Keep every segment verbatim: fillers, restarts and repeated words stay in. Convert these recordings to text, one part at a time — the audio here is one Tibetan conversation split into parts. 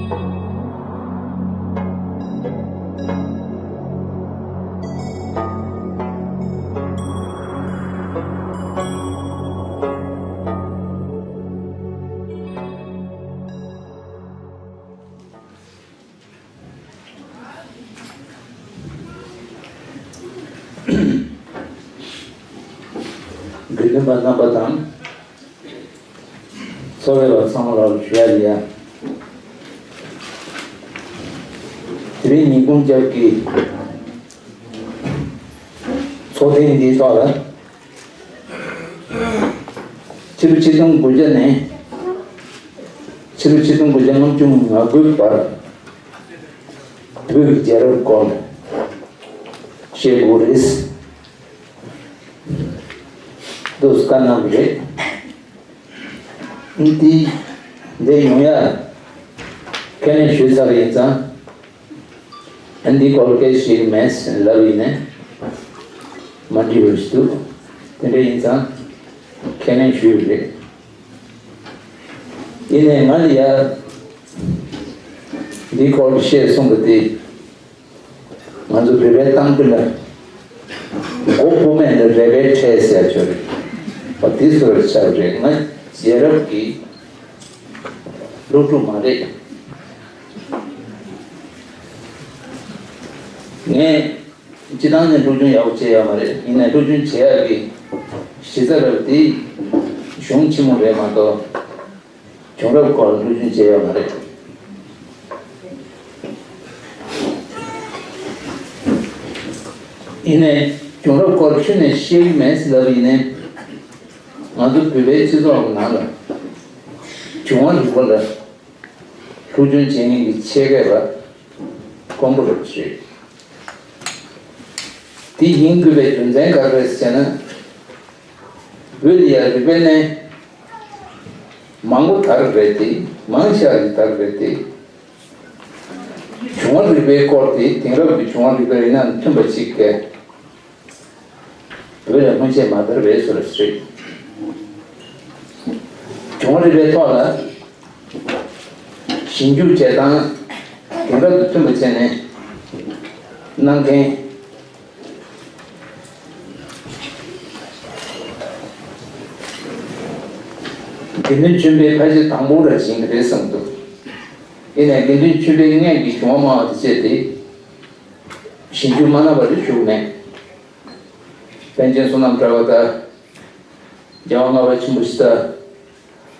དགེ་འདུན་པ་རྣམ་པ་དང་། ཚོགས་ལས་པ་ཚང་མ་ལ་ཞུ་ཡ་ཡིན། དེ་རིང་ཉིན་གུང་རྒྱབ་ཀྱི་ཚོགས་ཐེངས་འདིའི་ཐོག་ལ། ཕྱི་ལོ་ཆིག་སྟོང་དགུ་བརྒྱ་ནས་ཕྱི་ལོ་ཆིག་སྟོང་དགུ་བརྒྱ་ལྔ་བཅུ་ང་དགུའི་བར་བོད་ཀྱི་རྒྱལ་རབས་སྐོར་བཤད་དགོས་རེད། འདུག་བཀའ་གནང་གི་རེད། འདི་འདི་ཡོང་ཡ་ཁས་ལེན་ཞུས་ཚར་ཡིན་ཙང་། ཨ་འདི་སྐོར་སྐད་ཞིག་མེད་ལབ་ཡིན་ནས་མ་འགྲིག་པ་ཞིག་འདུག་དེ་འདྲ་ཡིན་ཙང་ཁས་ལེན་ཞུས་རེད། ཡིན་ནས་ང་ལ་ཡ་འདི་སྐོར་བཤད་གསུངས་པ་དེ། ང་ཚོ་བོད་པའི་གཏམ་དཔེ་ལ། མགོ་དཔུང་མེད་ལ་རལ་པའི་ཕྲད་ཟེར་ཆོག་རེད། འོ་དེ་ཚོར་ཆགས་རེད། ང་རྒྱལ་རབས་ཀྱི་སློབ་ཕྲུག་མ་རེད། ངས་སྤྱི་བཏང་ནས་སློབ་སྦྱོང་ཡག་པོ་བྱས་ཡོད་མ་རེད། ཡིན་ནའི་སློབ་སྦྱོང་བྱེད་ཡག་གི་གཞི་རྩ་རབ་དེ་གཞུང་ཆེན་མོ་རེད་མ་གཏོགས། བྱུང་རབས་སྐོར་སློབ་སྦྱོང་བྱས་ཡོད་མ་རེད། ཡིན་ནའི་བྱུང་རབས་སྐོར་ཁྱོན་ནས་ཤེས་ཀྱི་མེད་ཟེར་ལབ་ཡིན་ནའི། ང་ཚོ་བོད་པའི་སྤྱི་ཚོགས་ཀྱི་ནང་ལ་བྱུང་བ་རིག་པ་ལ་སློབ་སྦྱོང་བྱེད་མཁན་གྱི་ཆེད་མཁས་པ་དཀོན་པོ་རེད་ཞུས། དེ་ཡིན་དགོས་པའི་རྒྱུ་མཚན་ག་རེ་རེད་ཟེར་ན། བོད་ལ་ཡ་རིག་པའི་གནས་མང་པོ་དར་རེད་དེ། མང་ཆེ་བ་ཞིག་དར་རེད་དེ། བྱུང་བ་རིག་པའི་སྐོར་དེ་དེང་རབས་ཀྱི་བྱུང་བ་རིག་པའི་རིག་གནས་མཐུན་པ་ཅིག་གིས་བོད་ལ་སྔོན་ཆད་མ་དར་བའི་བཟོ་འདྲ་རེད། བྱུང་བ་རིག་པའི་ཐོག་ལ་ཞིབ་འཇུག་བྱེད་སྟངས་དེང་རབས་དང་མཐུན་པ་བྱས་ནས་གནང་མཁན། དགེ་འདུན་ཆོས་འཕེལ་ཕལ་ཆེར་དང་པོ་རང་བཞིན་རེད་བསམ་འདུག་ཡིན་ནའི་དགེ་འདུན་ཆོས་འཕེལ་སྔོན་གྱི་བྱུང་བ་སྨྲ་བ་དེ་བྱས་ཏེ་ཞིབ་འཇུག་མ་གནང་བ་རེ་བཞུགས་མེད། པཎ་ཆེན་བསོད་ནམས་གྲགས་པ་དང་། རྒྱལ་དབང་ལྔ་པ་ཆེན་པོ་ཞི་བདེ།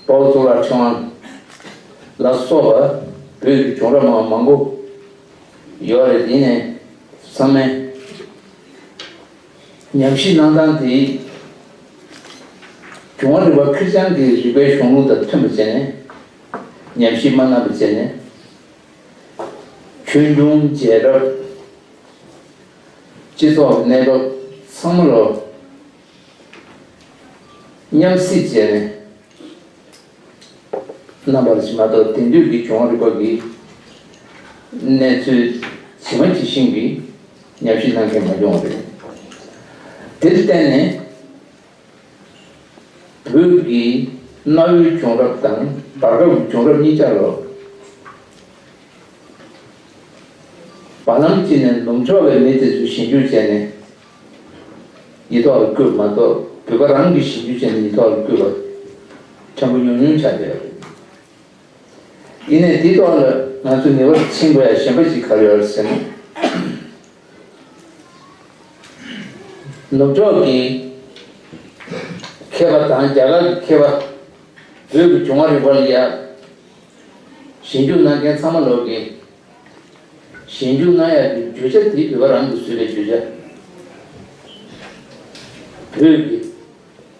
དཔའ་བོ་གཙུག་ལག་ཕྲེང་བ་ལ་སོགས་པ་བོད་ཀྱི་བྱུང་རབས་སྨྲ་བ་མང་པོ་ཡོད་རེད། ཡིན་ནའི་ཚང་མས། ཉམས་ཞིབ་གནང་སྟངས་དེ། བྱུང་བ་རིག་པ་ཁེར་རྐྱང་གི་རིག་པའི་གཞུང་ལུགས་དང་མཐུན་པ་བྱས་ནས། ཉམས་ཞིབ་མ་གནང་བ་བྱས་ནས། ཆོས་འབྱུང་རྒྱལ་རབས། སྤྱི་ཚོགས་གནས་བབ་ཚང་མ་ལ་མཉམ་བསྲེས་བྱས་ནས། རྣམ་པར་ཞིག་མ་གཏོགས་དེང་དུས་ཀྱི་བྱུང་བ་རིག་པ་གི་གནས་ཚུལ་ཇི་མ་ཇི་བཞིན་གྱི་ཉམས་ཞིབ་གནང་མཁན་མ་བྱུང་བ་རེད། དེར་བརྟེན་ནས་བོད་ཀྱི་གནའ་བོའི་བྱུང་རབས་དང་བར་སྐབས་ཀྱི་བྱུང་རབས་གཉིས་ཆར་ལ་བར་ལམ་གཅིག་ནས་ནུབ་ཕྱོགས་པའི་མི་དེ་ཚོས་ཞིབ་འཇུག་བྱས་ནས་ཡིག་ཐོག་ལ་བཀོད་མ་གཏོགས། བོད་པ་རང་གིས་ཞིབ་འཇུག་བྱས་ནས་ཡིག་ཐོག་ལ་བཀོད་པ་ཕྲན་བུ་ཉུང་ཉུང་ཆགས་བསྡད་ཡོད་རེད། ཡིན་ནའི་དེའི་ཐོག་ལ་ང་ཚོས་ངེས་པར་དུ་ཕྱིན་དགོས་ཡ་གཞན་པ་ཞིག་ག་རེ་ཡོད་རེད་ཟེར་ན། ནུབ་ཕྱོགས་ཀྱི་མཁས་པ་དང་རྒྱ་གར་གྱི་མཁས་པ། བོད་ཀྱི་བྱུང་བ་རིག་པ་ལ་ཡ་ཞིབ་འཇུག་གནང་མཁན་ཚང་མ་ལོག་གིས། ཞིབ་འཇུག་གནང་ཡག་གི་རྒྱུ་ཆ་དེ་བོད་པ་རང་གིས་བཟོས་པའི་རྒྱུ་ཆ། བོད་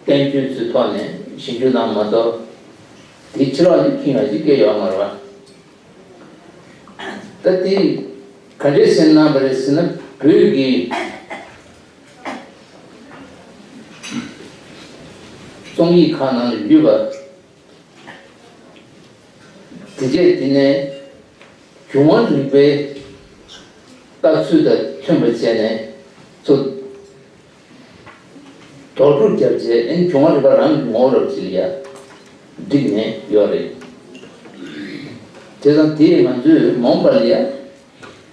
ཀྱི་བསྟན་བཅོས་ཚོའི་ཐོག་ནས་ཞིབ་འཇུག་གནང་མ་གཏོགས། དེ་ཕྱི་ལོགས་ནས་ཁྱོན་ཡོད་ཅིག་སྐྱེས་ཡོད་མ་རེད་པ། ད་དེ་ག་འདྲས་སེམས་གནང་བ་རེད་ཟེར་ན། བོད་ཀྱི་རྩོམ་ཡིག་ཁག་ནང་ལ་ཡོད་པ། དེ་རྗེས་དེ་ནས་བྱུང་བ་རིག་པའི་ལྟ་ཚུལ་དང་མཐུན་པ་བྱས་ནས་ཚུར་དོགས་སྒྲུབ་བརྒྱབ་རྗེས། ཨ་ནི་བྱུང་བ་རིག་པ་རང་གི་ངོ་བོ་རབ་ཅིག་ལ་ཡ་བསྒྲིགས་ནས་ཡོད་རེད། བྱས་ཙང་དེས་ང་ཚོས་མ་འོངས་པ་ལ་ཡ་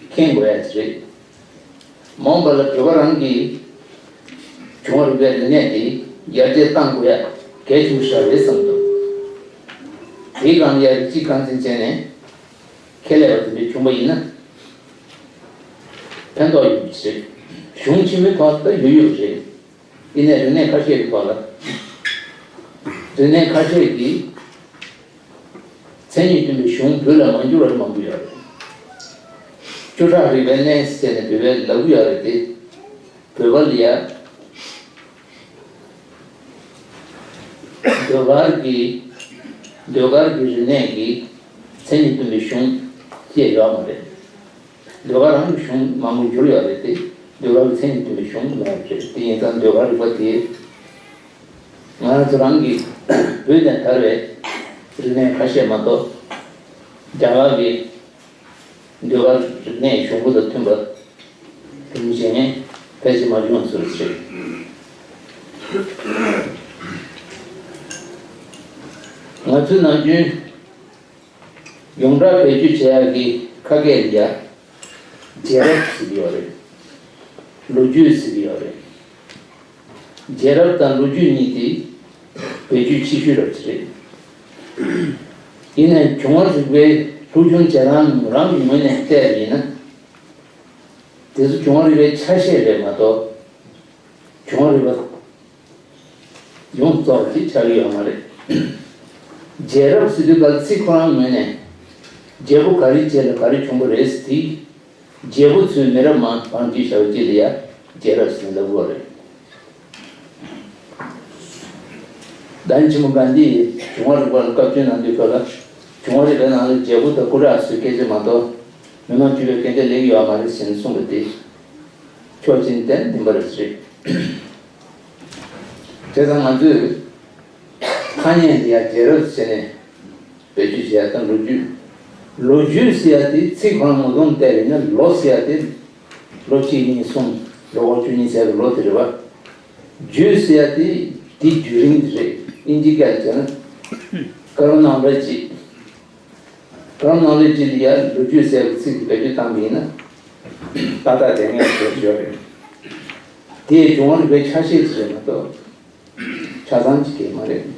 མཁྱེན་དགོས་ཡ་དེ་རེད། མ་འོངས་པ་ལ་བོད་པ་རང་གི་བྱུང་བ་རིག་པའི་རིག་གནས་དེ་ཡར་རྒྱས་གཏང་དགོས་ཡ་གལ་ཆེན་པོ་ཞིག་རེད་བསམ་འདུག་དེའི་སྒང་ལ་ཡ་རིགས་གཅིག་རྐང་འཛིན་བྱས་ནས་ཁས་ལེན་པ་དེ་འདྲ་བྱུང་པ་ཡིན་ན་ཕན་ཐོགས་ཡོད་པ་ཞིག་རེད། གཞུང་ཆེན་མོའི་ཐོག་ལ་ད་ཡོད་ཡོད་རེད། ཡིན་ནའི་རིག་གནས་ཁ་ཤས་ཀྱི་ཐོག་ལ། རིག་གནས་ཁ་ཤས་ཀྱིས་མཚན་ཉིད་སྟོན་པའི་གཞུང་བོད་ལ་མ་འགྱུར་བ་མང་པོ་ཡོད་རེད། བཅུ་ཕྲག་རིག་པའི་གནས་ཟེར་ནས་བོད་པས་ལབ་ཀྱི་ཡོད་རེད་དེ། བོད་པ་ལ་ཡ། ཟློས་གར་གྱི། ཟློས་གར་གྱི་རིག་གནས་ཀྱི་མཚན་ཉིད་སྟོན་པའི་གཞུང་ཅེས་ཡོད་མ་རེད། ཟློས་གར་རང་གི་གཞུང་མང་པོ་འགྱུར་ཡོད་རེད་དེ། ཟློས་གར་གྱི་མཚན་ཉིད་སྟོན་པའི་གཞུང་མེད་པ་རེད། དེ་ཡིན་ཙང་ཟློས་གར་རིག་པ་དེ་ང་རང་ཚོ་རང་གི་བོད་ནས་དར་བའི་རིག་གནས་ཁ་ཤས་མ་གཏོགས། རྒྱ་གར་གྱི་ཟློས་གར་རིག་གནས་གཞུང་ལུགས་དང་མཐུན་པ་རིམ་བཞིན་ཕལ་ཆེར་མ་བྱུང་བ་ཚོར་བྱེད། ང་ཚོའི་ནམ་རྒྱུན་ཡོངས་གྲགས་བེད་སྤྱོད་བྱེད་ཡག་གི་ཁ་སྐད་ལ་ཡ་རྒྱལ་རབས་ཟེར་གྱི་ཡོད་རེད། ལོ་རྒྱུས་ཟེར་གྱི་ཡོད་རེད། རྒྱལ་རབས་དང་ལོ་རྒྱུས་གཉིས་དེ་བེད་སྤྱོད་ཆེ་ཤོས་རབ་ཅིག་རེད། ཡིན་ནའི་བྱུང་བ་རིག་པའི་ལྷུག་རྒྱུན་བྱེད་སྟངས་རང་གི་ངོས་ནས་བལྟས་པ་ཡིན་ན། དེ་ཚོ་བྱུང་བ་རིག་པའི་ཆ་ཤས་རེད་མ་གཏོགས། བྱུང་བ་རིག་པ་ཡོངས་རྫོགས་ཅིག་ཆགས་ཀྱི་ཡོད་མ་རེད། རྒྱལ་རབས་ཟེར་དུས་ག་ཚིག་ཁོ་རང་ངོས་ནས། རྒྱལ་པོ་ག་རེ་བྱས་ལ་ག་རེ་བྱུང་བ་རེད་ཟེར་དུས། རྒྱལ་པོ་ཚོས་མི་རབས་མང་བང་བསྒྲིགས་བྱ་བའི་རྗེས་ལ་ཡ་རྒྱལ་རབས་ཟེར་ལབ་དགོས་རེད། ལྡན་ཆེན་མོ་གྷན་དྷིས་བྱུང་བ་རིག་པ་ལ་བཀའ་བཀྱོན་གནང་དུས་སྐབས་ལ། བྱུང་བ་རིག་པའི་ནང་ལ་རྒྱལ་པོ་དང་སྐུ་དྲག་ཚོའི་སྐད་ཆ་མ་གཏོགས་མི་མང་སྤྱི་པའི་སྐད་ཆ་སླེབས་ཡོད་མ་རེད་ཟེར་ནས་གསུངས་པ་དེ་ཕྱོགས་གཅིག་ནས་བདེན་པ་རེད་ཟེར། བྱས་ཙང་ང་ཚོས་ཐ་སྙད་འདི་ཡང་རྒྱལ་རབས་ཟེར་ནས་བེད་སྤྱོད་བྱེད་ཡ་དང་ལོ་རྒྱུས། ལོ་རྒྱུས་ཟེར་ཡ་དེ་ཚིག་ཁོ་རང་ངོ་གདོང་བལྟས་པ་ཡིན་ན་ལོ་ཟེར་ཡ་དེ་ལོ་གཅིག་གཉིས་གསུམ་ལོ་འཁོར་བཅུ་གཉིས་ཟེར་བའི་ལོ་དེ་རེད་བ། རྒྱུས་ཟེར་ཡ་དེ་དེའི་རྒྱུན་རིང་དེ་རེད། ཨིན་ཇིའི་སྐད་ལ་བྱས་ན་ཀོ་རོ་ནོ་ལོ་ཇི། ཀོ་རོ་ནོ་ལོ་ཇི་ལ་ཡ་ལོ་རྒྱུས་ཟེར་བའི་ཚིག་དེ་བེད་སྤྱོད་བཏང་པ་ཡིན་ན་ཏག་ཏག་བདེན་ངེས་ཡོད་ཡོད་རེད། དེའི་བྱུང་བ་རིག་པའི་ཆ་ཤས་ཅིག་རེད་མ་གཏོགས་ཆ་ཚང་ཅིག་གི་མ་རེད།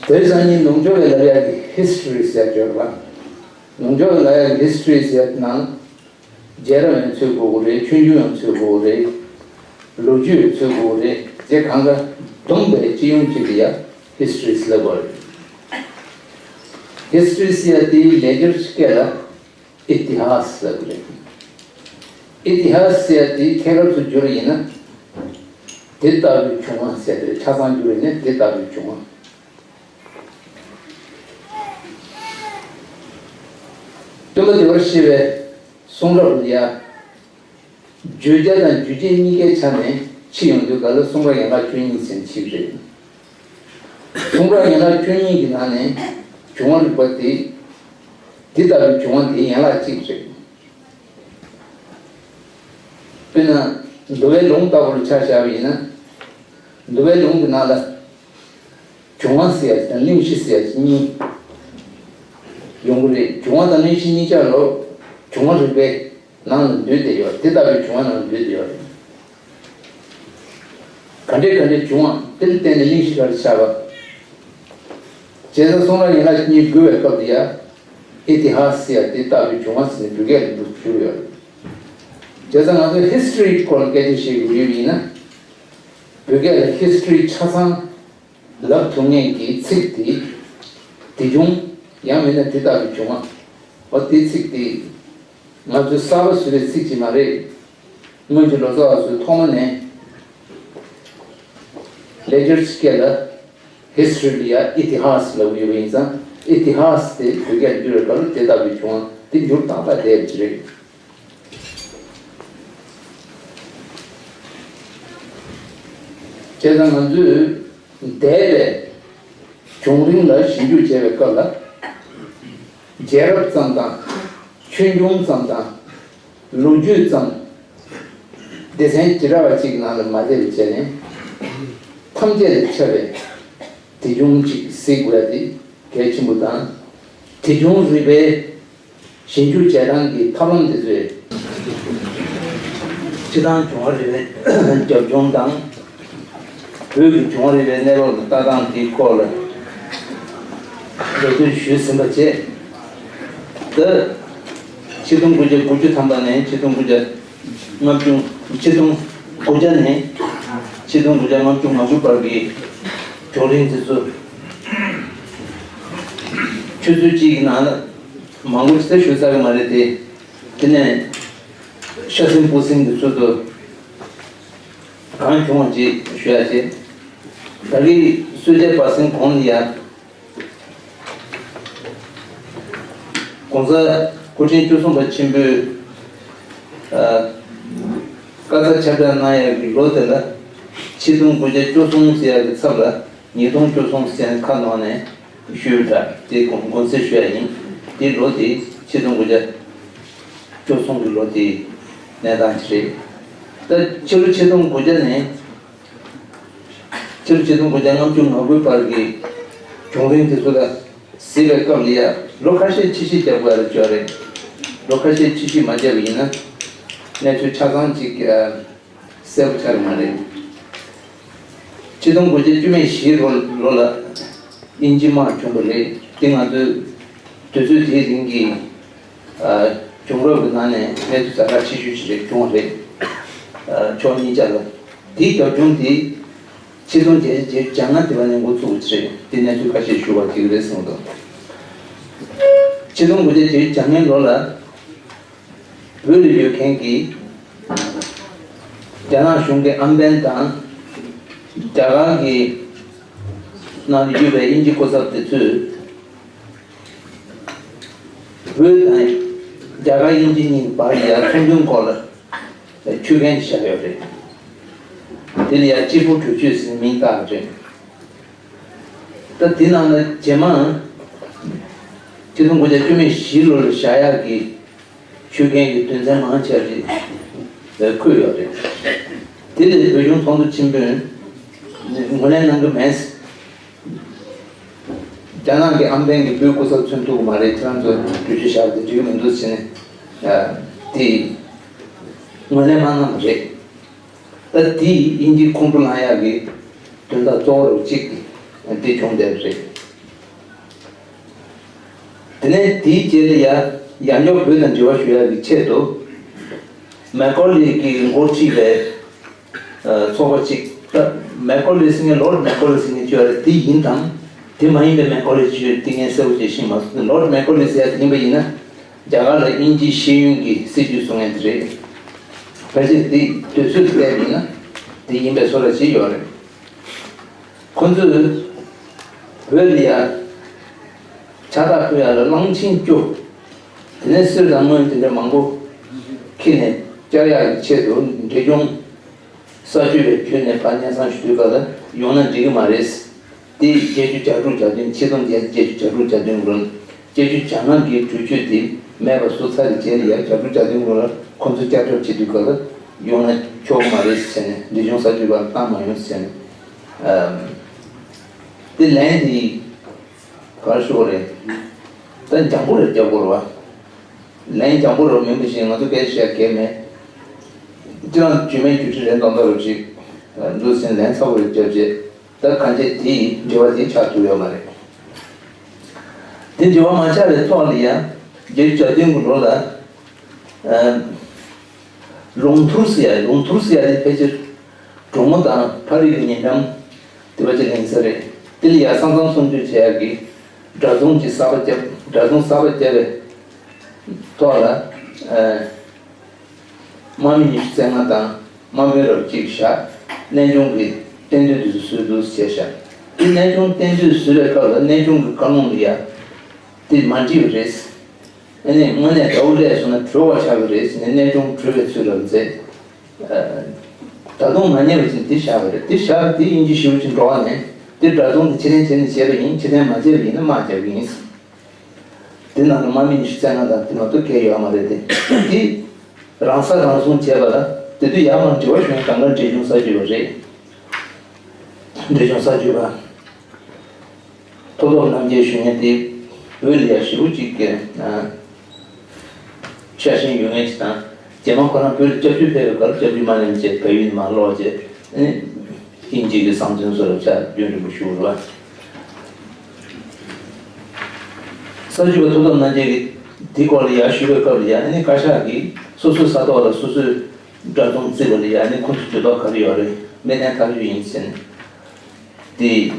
དེ་སང་ཉིན་ནུབ་ཕྱོགས་ལ་ལབ་ཡ་གི་ཧི་སི་ཊོ་རི་ཟེར་ཡ་ཡོད་རེད་པ། ནུབ་ཕྱོགས་ལ་ལབ་ཡ་གི་ཧི་སི་ཊོ་རི་ཟེར་ཡ་དེ་ནང་རྒྱལ་རབས་ཡང་ཚུད་དགོས་ཀྱི་རེད། ཆོས་འབྱུང་ཡང་ཚུད་དགོས་ཀྱི་རེད། ལོ་རྒྱུས་ཡང་ཚུད་དགོས་ཀྱི་རེད། དེ་གང་ག་བསྡོམས་པའི་སྤྱི་ཡོངས་གཅིག་ལ་ཡ་ཧི་སི་ཊོ་རི་ཟེར་ལབ་དགོས་རེད། ཧི་སི་ཊོ་རི་ཟེར་ཡ་དེ་ལེགས་སྦྱར་སྐད་ལ་ཨི་ཏི་ཧཱས་ཟེར་གྱི་རེད། ཨི་ཏི་ཧཱས་ཟེར་ཡ་དེ་ཐད་ཀར་དུ་བསྒྱུར་ཡིན་ན། དེ་ལྟ་བུའི་བྱུང་བ་ཟེར་ཏེ་ཆ་ཚང་བསྒྱུར་ཡིན་ན་དེ་ལྟ་བུའི་བྱུང་བ། སྟོན་པ་བདེ་བར་གཤེགས་པའི་གསུང་རབ་ལ་ཡ། བརྗོད་བྱ་དང་རྒྱུ་རྐྱེན་གཉིས་ཀའི་ཆ་ནས་ཕྱེ་ཡོང་དུས་ག་ལ་གསུང་རབ་ཡན་ལག་བཅུ་གཉིས་ཟེར་ནས་ཕྱེ་གི་རེད། གསུང་རབ་ཡན་ལག་བཅུ་གཉིས་ཀྱི་ནང་ནས་བྱུང་བ་རིག་པ་དེ། དེ་ལྟ་བུའི་བྱུང་བ་དེ་ཡན་ལག་གཅིག་རེད། དཔེར་ན། འདུལ་བའི་ལུང་ལྟ་བུར་ཆ་བཞག་པ་ཡིན་ན། འདུལ་བའི་ལུང་གི་ནང་ལ། བྱུང་བ་ཟེར་ཡ་དང་གླེང་གཞི་ཟེར་ཡ་གཉིས་ཡོང་གི་རེད། བྱུང་བ་དང་གླེང་གཞི་གཉིས་ཆ་ལ་བྱུང་བ་རིག་པའི་ནང་ལ་འདུས་ཏེ་ཡོད། དེ་ལྟ་བུའི་བྱུང་བ་ནང་ལ་འདུས་ཏེ་ཡོད་རེད། ག་འདྲས་ག་འདྲས་བྱུང་བ་དེ་ལ་བརྟེན་ནས་གླེང་གཞི་ག་རེ་ཆགས་པ། བྱས་ཙང་གསུང་རབ་ཡན་ལག་གཉིས་དགུ་བའི་སྐབས་དེ་ཡ། ཨི་ཏི་ཧཱས་ཟེར་ཡ་དེ་ལྟ་བུའི་བྱུང་བ་ཟེར་ནས་བོད་སྐད་ལ་འདུག་བསྒྱུར་ཡོད་རེད། བྱས་ཙང་ང་ཚོ་ཧི་སི་ཊོ་རི་སྐོར་ལ་སྐད་ཆ་བཤད་དགོས་ཡོད་པ་ཡིན་ན། བོད་སྐད་ལ་ཧི་སི་ཊོ་རི་ཆ་ཚང་ལབ་ཐུབ་མཁན་གྱི་ཚིག་དེ། དེ་བྱུང་། ཡང་མིན་ན་དེ་ལྟ་བུའི་བྱུང་བ། འོ་དེ་ཚིག་དེ། ང་ཚོས་གསར་པ་བཟོས་པའི་ཚིག་ཅིག་མ་རེད། སྔོན་གྱི་ལོ་ཙཱ་བ་ཚོས་ཐོག་མ་ནས་ལེགས་སྦྱར་གྱི་སྐད་ལ་ཧི་སི་ཊོ་རི་ལ་ཡ་ཨི་ཏི་ཧཱས་ལབ་ཀྱི་ཡོད་པ་ཡིན་ཙང་། ཨི་ཏི་ཧཱས་དེ་བོད་སྐད་བསྒྱུར་བའི་སྐབས་ལ་དེ་ལྟ་བུའི་བྱུང་བ་དེ་འགྱུར་ཏག་ཏག་བསྡད་ཡོད་ཀྱི་རེད། བྱས་ཙང་ང་ཚོས་འདས་པའི་བྱུང་རིམ་ལ་ཞིབ་འཇུག་བྱེད་པའི་སྐབས་ལ། རྒྱལ་རབས་ཙམ་དང་། ཆོས་འབྱུང་ཙམ་དང་། ལོ་རྒྱུས་ཙམ། སྡེ་ཚན་བྱེ་བྲག་པ་གཅིག་གི་ནང་ལ་མ་བསྡད་པ་བྱས་ནས། ཐམས་ཅད་ལས་ཁྱབ་པའི་དེ་བྱུང་གཅིག་གཟིགས་དགོས་ཡ་དེ་གལ་ཆེན་པོ་དང་། དེ་བྱུང་རིག་པའི་ཞིབ་འཇུག་བྱེད་སྟངས་ཀྱི་ཐབས་ལམ་དེ་ཚོས་སྤྱི་བཏང་བྱུང་བ་རིག་པའི་རྒྱབ་ལྗོངས་དང་། བོད་ཀྱི་བྱུང་བ་རིག་པའི་གནས་བབ་ལ་ལྟ་སྟངས་དེའི་སྐོར་ལ་འགྲེལ་བརྗོད་ཞུས་ཟིན་པ་བཅས། ད་ཆིག་སྟོང་དགུ་བརྒྱ་དགུ་བཅུ་ཐམ་པ་ནས་ཆིག་སྟོང་དགུ་བརྒྱ་ལྔ་བཅུ། ཆིག་སྟོང་དགུ་བརྒྱ་ནས་ཆིག་སྟོང་དགུ་བརྒྱ་ལྔ་བཅུ་ང་དགུ་བར་གྱི་བྱུང་རིམ་དེ་ཚོ་ཆུ་ཚོད་གཅིག་གི་ནང་ལ་མང་པོ་ཞིག་ཞུ་ས་གི་མ་རེད་དེ། དེ་ནས་ཤ་ཟིན་སྤུ་ཟིན་གྱི་ཚུལ་དུ་གང་བྱུང་བ་ཅིག་ཞུ་ཡ་བྱེད། ད་གིན་གསོལ་ཇ་སྦ་ཟིན་གོང་ལ་ཡ། ༸གོང་ས་སྐུ་ཕྲེང་བཅུ་གསུམ་པ་ཆེན་པོས་ཨ་བཀའ་རྩ་ཁྱབ་བསྒྲགས་གནང་ཡག་གི་ལོ་དེ་ལ་ཆིག་སྟོང་དགུ་བརྒྱ་བཅུ་གསུམ་ཟེར་ཡག་གི་ཚབ་ལ་ཉིས་སྟོང་བཅུ་གསུམ་ཟེར་ཁ་ནང་ནས་ཞུས་པ་འདྲ། དེ་དགོངས་དགོངས་སེལ་ཞུ་ཡ་ཡིན། དེ་ལོ་དེ་ཆིག་སྟོང་དགུ་བརྒྱ་བཅུ་གསུམ་གྱི་ལོ་དེའི་གནས་སྟངས་ཅིག་རེད། ད་ཕྱི་ལོ་ཆིག་སྟོང་དགུ་བརྒྱ་ནས། ཕྱི་ལོ་ཆིག་སྟོང་དགུ་བརྒྱ་ལྔ་བཅུ་ང་དགུའི་བར་གྱི་བྱུང་རིམ་དེ་ཚོ་ལ་གཟིགས་པའི་སྐབས་ལ་ཡ། ལོ་ཁ་ཤས་ཕྱིས་ཕྱིས་རྒྱབ་དགོས་རེད་ཅོ་རེད། ལོ་ཁ་ཤས་ཕྱིས་ཕྱིས་མ་རྒྱབ་པ་ཡིན་ན་གནས་ཚུལ་ཆ་ཚང་ཅིག་གསལ་པོ་ཆགས་ཀྱི་མ་རེད། ཆིག་སྟོང་དགུ་བརྒྱ་བཅུ་མེད་བཞིའི་ལོ་ལོ་ལ་དབྱིན་ཇི་དམག་བྱུང་བ་རེད། དེ་ང་ཚོའི་དུས་ཚོད་དེའི་རིང་གི་ཨ་བྱུང་རབས་ཀྱི་ནང་ནས་གནས་ཚུལ་ཛ་དྲག་ཆེ་ཤོས་ཤིག་རེད། བྱུང་བ་རེད། ཨ་ཕྱོགས་གཉིས་ཆ་ལ། དེའི་རྒྱབ་ལྗོངས་དེ་ཆིག་སྟོང་བརྒྱད་བརྒྱད་ཅུ་གྱ་ལྔ་དེ་བ་ནས་འགོ་ཚུགས་པ་ཅིག་རེད། དེ་གནས་ཚུལ་ཁ་ཤས་ཞུ་བ་དེ་རེད་གསུངས་འདུག་ཆིག་སྟོང་དགུ་བརྒྱ་བརྒྱད་ཅུ་གྱ་ལྔའི་ལོ་ལ་བོད་ལ་ཡོད་མཁན་གྱི་རྒྱ་ནག་གཞུང་གི་ཨམ་བན་དང་། རྒྱ་གར་གྱི་ནང་ལ་ཡོད་པའི་དབྱིན་ཇི་སྐུ་ཚབ་དེ་ཚོས། བོད་དང་རྒྱ་གར་དབྱིན་ཇི་གཉིས་བར་ཡ་ཚོང་དོན་སྐོར་ལ་ཆོད་གན་བཞག་ཡོད་རེད། དེ་ལ་ཡ་གཅིག་པུ་གྲོས་ཆོད་ཟེར་མིང་བཏགས་པ་རེད། ད་དེ་ནང་ལ་རྗེས་མ་ཆིག་སྟོང་དགུ་བརྒྱ་བཅུ་མེད་བཞི་ལོ་ལ་བཞག་ཡག་གི་ཆོད་གན་གྱི་དོན་ཚན་མང་ཆེ་བ་འཁོད་ཡོད་རེད། དེ་ལས་བོད་གཞུང་ཚོགས་འདུ་ཆེན་པོས་ངོས་ལེན་གནང་གི་མེད། རྒྱ་ནག་གི་ཨམ་བན་གྱིས་བོད་སྐུ་ཚབ་མཚོན་ཐུབ་ཀྱི་མ་རེད། ཁྱེད་རང་ཚོ་གྲོས་ཆོད་བཞག་དེ་འགྲིག་གི་མི་འདུག་ཟེར་ནས་དེ་ངོས་ལེན་མ་གནང་བ་རེད། ད་དེ་དབྱིན་ཇིའི་ཁོང་ཁྲོ་ལངས་ཡག་གི་དོན་དག་གཙོ་བོ་རུ་གཅིག་དེ་བྱུང་བསྡད་པ་རེད། དེ་ནས་དེའི་རྗེས་ལ་ཡ་ཡང་བསྐྱར་བོད་དང་འབྲེལ་བ་ཞུ་ཡག་གི་ཆེད་དུ་མེག་ཀོ་ལི་གིས་འགོ་ཁྲིད་པའི་ཚོགས་པ་གཅིག་ད་མེག་ཀོ་ལི་ཟེར་མཁན་ལོར་ཌི་མེག་ཀོ་ལི་ཟེར་མཁན་ཅིག་ཡོད་རེད། དེ་ཡིན་དང་དེ་མ་ཡིན་པའི་མེག་ཀོ་ལི་ཅིག་ཡོད་རེད། དེ་ངས་གསལ་པོ་ཅིག་ཤེས་མ་སོང་། ལོར་ཌི་མེག་ཀོ་ལི་ཟེར་ཡག་དེ་ཡིན་པ་ཡིན་ན་རྒྱ་གར་ལ་དབྱིན་ཇིའི་ཤེས་ཡོན་གྱི་སྲིད་ཇུས་བཟོ་མཁན་དེ་རེད། ཕལ་ཆེར་དེ་དུས་ཚོད་དེ་བལྟས་པ་ཡིན་ན་དེ་ཡིན་པའི་བཟོ་འདྲ་ཅིག་ཡོད་རེད། ཁོ་ཚོས་བོད་ལ་ཡ་ཕྱག་རྟགས་ཕུལ་ཡག་ལ་གླང་ཆེན་བཅུ། དེ་ནས་གསེར་དང་དངུལ་དེ་འདྲ་མང་པོ་ཁྱེར་ནས་བཅར་ཡག་གི་ཆེད་དུ་འབྲས་ལྗོངས་གསར་འགྱུར་བའི་བརྒྱུད་ནས་ཕར་སྙན་སེང་ཞུ་དུས་སྐབས་ལ་ཡོང་ན་འགྲིག་གི་མ་རེད། དེ་བརྒྱད་ཅུ་གྱ་དྲུག་གྱ་བདུན། ཆིག་སྟོང་བརྒྱད་བརྒྱད་ཅུ་གྱ་དྲུག་གྱ་བདུན་ལོར་བརྒྱད་ཅུ་གྱ་ལྔ་གི་གྲོས་ཆོད་དེ་མེད་པ་བཟོ་ཚར་བའི་རྗེས་ལ་ཡ་གྱ་དྲུག་གྱ་བདུན་ལོར་ཁོ་ཚོ་བསྐྱར་གྲོས་བྱེད་དུས་སྐབས་ལ་ཡོང་ན་ཆོག་གི་མ་རེད་ཟེར་ནས་འབྲས་ལྗོངས་གསར་འགྱུར་བར་བཏང་མ་ཡོང་ཟེར་ནས། ཨམ། དེ་ལན་དེ་ག་རེ་ཞུ་དགོས་རེད། ད་འཇམ་པོ་རེད་རྒྱབ་དགོས་རེད་བ། ལན་འཇམ་པོ་རེད་མིན་པ་ཞིག་ང་ཚོ་སྐད་ཆ་བཤད་གལ་མེད། ཁྱེད་རང་རྒྱུས་མེད་རྒྱུ་འབྲས་རེད་མདོག་མདོག་རེད་ཅིག་འདུག་ཟེར་ལན་ཚ་པོ་རེད་རྒྱབ་རྗེས་ད་གང་བྱས་དེ་འབྲེལ་བ་དེ་ཆགས་ཐུབ་ཡོད་མ་རེད། དེ་འབྲེལ་བ་མ་ཆགས་པའི་ཐོག་ལ་ཡང་བརྒྱད་ཅུ་གྱ་བདུན་གྱི་ལོ་ལ། ཨ། ལུང་ཐུར་ཟེར་ཡ། ལུང་ཐུར་ཟེར་ཡ་དེ་ཕལ་ཆེར་གྲོ་མོ་དང་ཕ་རི་གི་ཉེ་འགྲམ་དེ་བ་ཅིག་ཡིན་ས་རེད། དེ་ལ་ཡ་ས་མཚམས་སྲུང་སྐྱོབ་བྱེད་ཡ་གི་གྲྭ་བཙུན་གྱི་གསར་པ་བརྒྱབ། གྲྭ་བཙུན་གསར་པ་བརྒྱབ་པའི་ཐོག་ལ། ཨ། དམག་མི་ཉི་ཤུ་རྩ་ལྔ་དང་དམག་དཔོན་རབ་གཅིག་བཞག་གནས་ཆུང་གི་གཏན་སྡོད་དུ་བཟོས་འདུག་ཟེར་བཞག་དེ་གནས་ཆུང་གཏན་སྡོད་བཟོས་པའི་སྐབས་ལ་གནས་ཆུང་གི་བཀའ་ལུང་ལ་ཡ་དེ་མ་འགྲིག་པ་རེད། ཨ་ནི་དངོས་གནས་དགྲ་བོ་སླེབས་སོང་ན་བྲོས་པ་ཆགས་ཀྱི་རེད་ཟེར་ནས་གནས་ཆུང་བྲོས་པའི་ཚུལ་ལ་མཛད། ད་དུང་མ་ཉེས་པ་ཅིག་འདི་བཞག་པ་རེད། འདི་བཞག་པ་འདི་དབྱིན་ཇི་ཞེ་པོ་ཅིག་འགྲོ་བ་ནས་འདི་གྲྭ་བཙུན་འདི་ཕྱིར་འཐེན་བྱས་ནས་བྱས་པ་ཡིན། ཕྱིར་འཐེན་མ་བྱས་པ་ཡིན་ན་དམག་རྒྱག་གི་ཡིན། དེ་ནང་ལ་དམག་མི་ཉི་ཤུ་རྩ་ལྔ་དང་དེ་མ་གཏོགས་གང་ཡང་ཡོད་མ་རེད་དེ། འདི་རང་ས་རང་སྲུང་བྱས་པ་ལ་དེ་དུས་ཡར་མར་འབྲེལ་བ་ཞུ་མཁན་གང་ག་འབྲས་ལྗོངས་གསར་འགྱུར་བ་རེད། འབྲས་ལྗོངས་གསར་འགྱུར་བ། མཐོ་སློབ་རྣམ་རྒྱལ་ཞུ་མཁན་དེ། བོད་ལ་ཡ་ཞེ་པོ་ཅིག་གི་ཤ་ཞེན་ཡོད་མཁན་ཅིག་དང་། རྗེས་མ་ཁོ་རང་བོད་ལ་སྐྱབས་བཅོལ་ཕེབས་པའི་སྐབས་སྐྱབས་བཅོལ་མ་ལེན་བྱས་བལ་ཡུལ་ནས་མར་ལོག་བྱས། ཨ་ནི་དབྱིན་ཇི་གི་བཟང་བཙོན་སོགས་ལ་ཕྱག་རྒྱུན་རིང་པོ་བཞུགས་རེད་བ། ས་བཅུ་པ་ཐུགས་དམ་རྣམ་རྒྱལ་གྱིས་འདི་སྐོར་ལ་ཡར་ཞུ་བའི་སྐབས་ལ་ཡ། ཨ་ནི་བཀའ་ཤག་གིས་སོ་སོའི་ས་ཐོག་ལ་སོ་སོའི་དགྲ་འཛོམས་བརྩིས་པ་ལ་ཡ། ཨ་ནི་ཁོ་ཚོ་འགྱུར་ལྡོག་ག་རེ་ཡོད་རེད། མི་གནས་ཐག་ཆོད་ཡིན་ཟེར་ནས། དེ་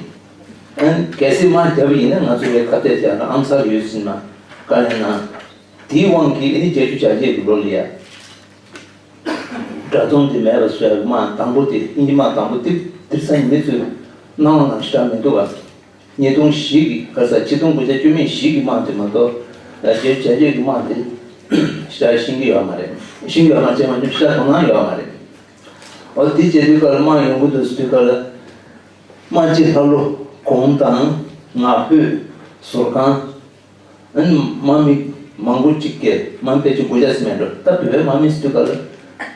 ཨ་ནི་གལ་སྲིད་དམག་བརྒྱབ་པ་ཡིན་ན་ང་ཚོ་ལ་ཁ་གཏད་བཅག་ན་ཨ་མཚར་ཡོད་ཟེར་ནས་བཀའ་ལན་གནང་། དེའི་དབང་གིས་ཨ་ནི་བརྒྱད་ཅུ་གྱ་བརྒྱད་ཀྱི་ལོ་ལ་ཡ། དགྲ་འཛོམས་དེ་མེད་པ་བཟོ་ཡག་དམག་དང་པོ་དེ། དབྱིན་ཇི་དམག་དང་པོ་དེ་དེང་སང་མི་ཚོས་སྣང་བ་ནང་ཞེ་དྲག་མི་འདུག་ག། ཉིས་སྟོང་བཞི་གི་ག་ས་ཆིག་སྟོང་དགུ་བརྒྱ་བཅུ་མེད་བཞི་གི་དམག་དེ་མ་གཏོགས། ཨ། བརྒྱད་ཅུ་གྱ་བརྒྱད་ཀྱི་དམག་དེ་ཞེ་དྲག་ཤེས་ཀྱི་ཡོད་མ་རེད། ཤེས་ཀྱི་ཡོད་མ་རེད་ཅེས་མ་བྱུང་། ཞེ་དྲག་དོ་སྣང་ཡོད་མ་རེད། འོ་དེ་བྱེད་དུས་སྐབས་ལ་དམག་ཡོང་གི་འདུག་ཟེར་དུས་སྐབས་ལ། དམག་སྤྱི་ལྷ་ཀླུ། གུང་ཐང་། ང་ཕོད། ཟུར་ཁང་། ཨ་ནི་དམག་མི་མང་པོ་ཅིག་གིས། དམག་མི་ཕལ་ཆེར་དགུ་བརྒྱ་ཙམ་མེད་འགྲོ། ད་བོད་པའི་དམག་མི་ཟེར་དུས་སྐབས་ལ་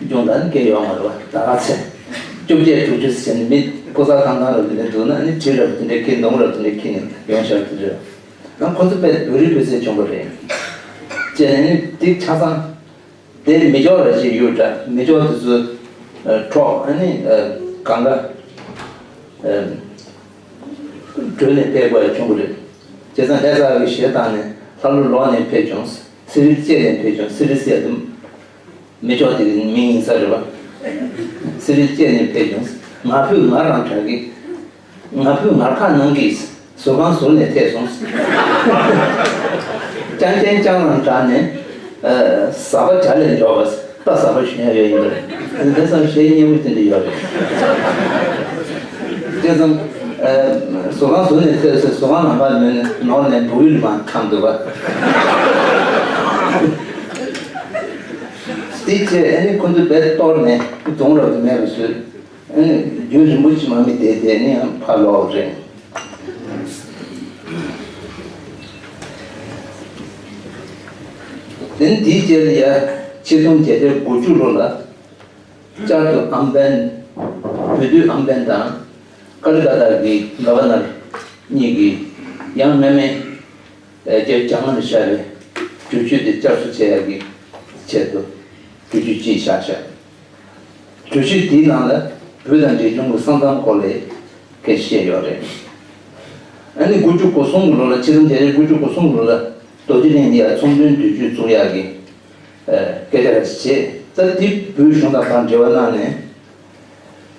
སྦྱོང་བརྡར་ནི་སྐད་ཡོད་མ་རེད་བ། ད་ག་ཚད་བཅོ་བརྒྱད་དྲུག་ཅུ་ཟེར་ནས་མི་ཕོ་གསར་ཐང་ཐང་རབ་དེ་འདྲ་འདུག་ན། ཨ་ནི་གྲི་རབ་དེ་འདྲ་འཁྱེར། མདུང་རབ་དེ་འདྲ་འཁྱེར་ནས་ཡོང་ཤག་དེ་འདྲ། ཨ། ཁོ་ཚོ་དཔེ་བོད་རིགས་བོད་ཟས་སྦྱོང་པ་རེད། ཅེས་ནས་ཨ་ནི་དེ་ཆ་ཚང་དེ་མི་ཆོག་ར་ཅེས་ཡོད་འདྲ། མི་ཆོག་དེ་ཚོ་འཕྲོག། ཨ་ནི་གང་ག་བྲོས་ནས་ཕེབས་དགོས་ཡ་བྱུང་གི་རེད། བྱས་ཙང་ལྷ་ས་གི་གཞས་བཏང་ནས་ལྷ་ཀླུ་ལོག་ནས་ཕེབས་བྱུང་། སི་རིལ་བཅད་ནས་ཕེབས་བྱུང་། སི་རིལ་ཟེར་ཡ་དེ་མི་ཆོག་དེ་གི་མིང་ཡིན་ས་རེད་བ། སི་རིལ་བཅད་ནས་ཕེབས་བྱུང་། ང་ཕོད་ང་རང་དྲག་གི། ང་ཕོད་ངར་ཁག་གནང་གི། ཟུར་ཁང་ཟུར་ནས་ཐད་སོང་། ཅང་ཅན་ཅང་རང་དྲག་ནས། ཨ། ཟ་བ་བྱ་ལས་འཇོག་པ། ད་ཟ་བ་ཞུ་ཡ་ཡོད་ཡིན་པ་རེད། དེ་ཙམ་གཞས་སྙན་པོ་དེ་འདྲ་ཡོད་རེད། དེ་ཙམ། ཨ། ཟུར་ཁང་ཟུར་ནས་ཐད་སོང་། ཟུར་ཁང་ནང་ཁ་ནོར་ནས་ནོར་ནས་འབུ་ཡུལ་མར་འཐམས་འདུག་པ། དེ་བྱས་ཨ་ནི་ཁོ་ཚོ་རྦད་གཏོར་ནས་མདུང་རབ་ཏུ་མེད་པ་བཟོས། ཨ་ནི་རྒྱུན་རིང་པོ་ཅིག་དམག་མི་བསྡད་དེ་ནི་ཡང་ཕར་ལོག་རེད། དེ་ནི་དེའི་རྗེས་ལ་ཡ་ཆིག་སྟོང་བརྒྱད་བརྒྱ་དགུ་བཅུ་ལོ་ལ་བསྐྱར་དུ་ཨམ་བན། བོད་དུས་ཨམ་བན་དང་ཀ་ལི་ཀ་ཏ་གི་ག་བ་ནར་གཉིས་ཀྱིས་ཡང་སྔ་མའི་རྒྱ་རྒྱ་དམར་ལ་ཤར་བའི་གྲོས་ཆོད་དེ་བསྐྱར་གསོ་བྱེད་ཡག་གི་ཆེད་དུ་གྲོས་ཆོད་ཅིག་བཞག་ཤག་གྲོས་ཆོད་དེའི་ནང་ལ་བོད་དང་འབྲས་ལྗོངས་ཀྱི་ས་མཚམས་སྐོར་ལ་སྐད་ཆ་བཤད་ཡོད་རེད། ཨ་ནི་དགུ་བཅུ་གོ་གསུམ་གྱི་ལོ་ལ། ཆིག་སྟོང་བརྒྱད་བརྒྱ་དགུ་བཅུ་གོ་གསུམ་གྱི་ལོ་ལ་རྡོ་རྗེ་གླིང་འདི་ཡང་ཚོང་དོན་སྡོད་ཁུལ་བཙུགས་ཡག་གི་ཨ་སྐད་ཆ་རེ་བྱས། ད་དེ་བོད་གཞུང་དང་ཕར་འབྲེལ་བ་གནང་ནས།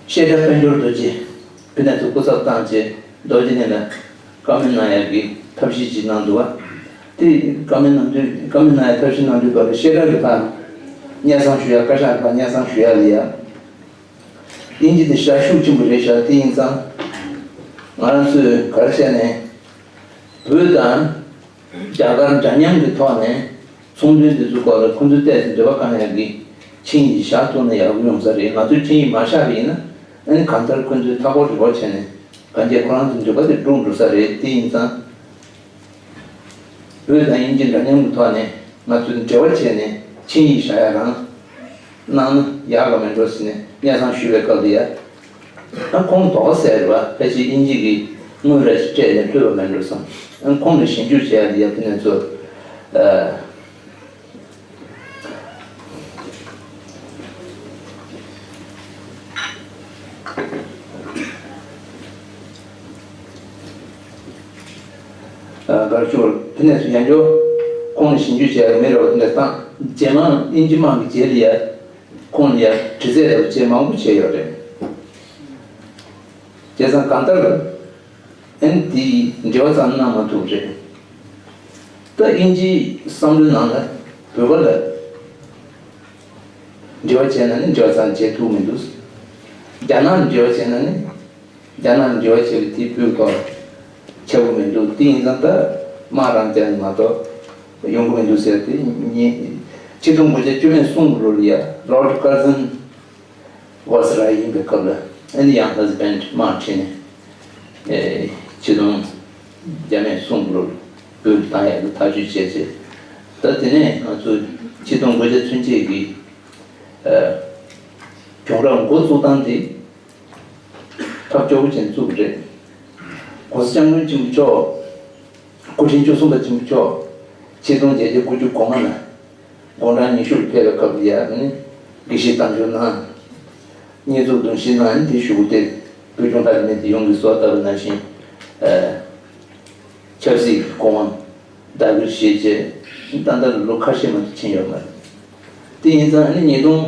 བཤད་སྒྲ་དཔལ་འབྱོར་རྡོ་རྗེ་ཕུ་ནན་ཚོ་སྐུ་ཚབ་བཏང་བྱས་རྡོ་རྗེ་གླིང་ལ་བཀའ་མོལ་གནང་ཡག་གི་ཐབས་ཤེས་ཅིག་གནང་འདུག་བ། དེ་བཀའ་མོལ་གནང་དུས། བཀའ་མོལ་གནང་ཡག་ཐབས་ཤེས་གནང་དུས་སྐབས་ལ་བཤད་སྒྲ་གི་ཕར་སྙན་སེང་ཞུ་ཡག། བཀའ་ཤག་གི་ཕར་སྙན་སེང་ཞུ་ཡག་ལ་ཡ། དབྱིན་ཇི་དེ་ཞེ་དྲག་ཤུགས་ཆེན་པོ་རེད་ཤག་དེ་ཡིན་ཙང་ང་རང་ཚོས་ག་རེ་བྱས་ནས་བོད་དང་རྒྱ་གར་འདྲ་མཉམ་གྱི་ཐོག་ནས་ཚོང་དོན་དེ་ཚོའི་སྐོར་ལ་ཁོང་ཚོའི་ཏོག་ཙམ་འབྲེལ་བ་བསྐང་ཡག་གི་ཆིངས་ཡིག་བཞག་ཐུབ་ན་ཡག་པོ་ཡོང་ས་རེད། ང་ཚོས་ཆིངས་ཡིག་མ་བཞག་པ་ཡིན་ན། ཨ་ནི་གང་ལྟར་ཁོང་ཚོས་མཐའ་འཁོར་རི་བོ་བྱས་ནས་གང་བྱས་ཁོ་རང་ཚོའི་འདོད་པ་དེ་འགྲུབ་འགྲོ་ས་རེད། དེ་ཡིན་ཙང་བོད་དང་དབྱིན་ཇི་འདྲ་མཉམ་གྱི་ཐོག་ནས་ང་ཚོས་འབྲེལ་བ་བྱས་ནས་ཆིངས་ཡིག་བཞག་ཡག་རང་གནང་ན་ཡག་ག་མེད་འགྲོ་ཟེར་ནས་སྙན་སེང་ཞུས་པའི་སྐབས་དེ་ཡ། ཨ་ཁོང་དོགས་ཟེར་བ། ཕལ་ཆེར་དབྱིན་ཇི་གིས་དངུལ་རེ་སྤྲད་ནས་ཕུལ་བ་མེད་འགྲོ་བསམ། ཨ་ཁོང་ལ་ཞིབ་འཇུག་བྱེད་ཡ་དེ་ཡ་ཕུ་ནན་ཚོ། ཨ། ཨ། གར་ཤོར་ཕུ་ནན་ཚོ་ཡང་བསྐྱར་ཁོང་ལ་ཞིབ་འཇུག་བྱེད་ཡ་མེད་རེད་བ། དེ་འདྲ་བཏང་རྗེས་མ་དབྱིན་ཇི་དམག་གི་རྗེས་ལ་ཡ། ཁོང་ལ་ཡ་དྲི་རྩད་ལྟ་བུ་བྱེད་མང་པོ་བྱས་ཡོད་རེད། བྱས་ཙང་གང་ལྟར་ཨ་ནི་དེའི་འབྲེལ་བ་ཙམ་གནང་མ་ཐུབ་རེད། ད་དབྱིན་ཇིའི་བསམ་བློའི་ནང་ལ་བོད་པ་ལ་འབྲེལ་བ་བྱས་ན་ནི་འབྲེལ་བ་ཙམ་བྱེད་ཐུབ་མི་འདུག་རྒྱ་ནག་ལ་འབྲེལ་བ་བྱས་ན་ནི། རྒྱ་ནག་ལ་འབྲེལ་བ་བྱས་པ་དེ་བོད་ཐོག་ཆགས་ཀྱི་མི་འདུག་དེ་ཡིན་ཙང་ད་དམག་རང་བཙལ་ནས་མ་གཏོགས་ཡོང་གི་མི་འདུག་ཟེར་ཏེ། ཉིས་ཆིག་སྟོང་དགུ་བརྒྱ་བཅུ་མེད་གསུམ་གྱི་ལོ་ལ་ཡ་Lord Curzon Viceroy ཡིན་པའི་སྐབས་ལ། ཨ་ནི་ཡང་ཧ་ཛི་བན་དམག་ཁྲིད་ནས། ཨེ། ཆིག་སྟོང་བརྒྱ་མེད་གསུམ་གྱི་ལོར་བོད་བཏང་ཡག་གི་ཐག་གཅོད་བྱས་རྗེས། ད་དེ་ནས་ང་ཚོ་ཆིག་སྟོང་དགུ་བརྒྱ་ཚུན་ཆད་ཀྱི་ཨ་གྱོང་རག་འགོ་བཙུགས་སྟངས་དེ་ཐབས་སྐྱོ་པོ་ཅན་བཙུགས་པ་རེད། གོང་ས་སྐྱབས་མགོན་ཆེན་པོ་མཆོག་ སྐུ་ཕྲེང་བཅུ་གསུམ་པ་ཆེན་པོ་མཆོག་ཆིག་སྟོང་བརྒྱད་བརྒྱ་དགུ་བཅུ་གོ་ལྔ་ལ་དགུང་གྲངས་ཉི་ཤུ་ལ་ཕེབས་པའི་སྐབས་ལ་ཡང་ནི་དགེ་བཤེས་རྟགས་འཇུག་གནང་། བསྙེན་རྫོགས་གདུང་བཞེས་གནང་། དེ་གཞུག་གུ་དེ་བོད་ལྗོངས་ལྷ་རིས་གནས་བརྟན་ཡོངས་ཀྱི་གསོལ་བ་བཏབ་པ་ནང་བཞིན། ཆབ་སྲིད་ཀྱི་སྐུ་དབང་བདག་གིར་བཞེས་རྗེས་ད་ལྟ་ལོ་ཁ་ཤས་མ་གཏོགས་ཕྱིན་ཡོད་མ་རེད། དེ་ཡིན་ཙང་ནི་ཉིས་སྟོང་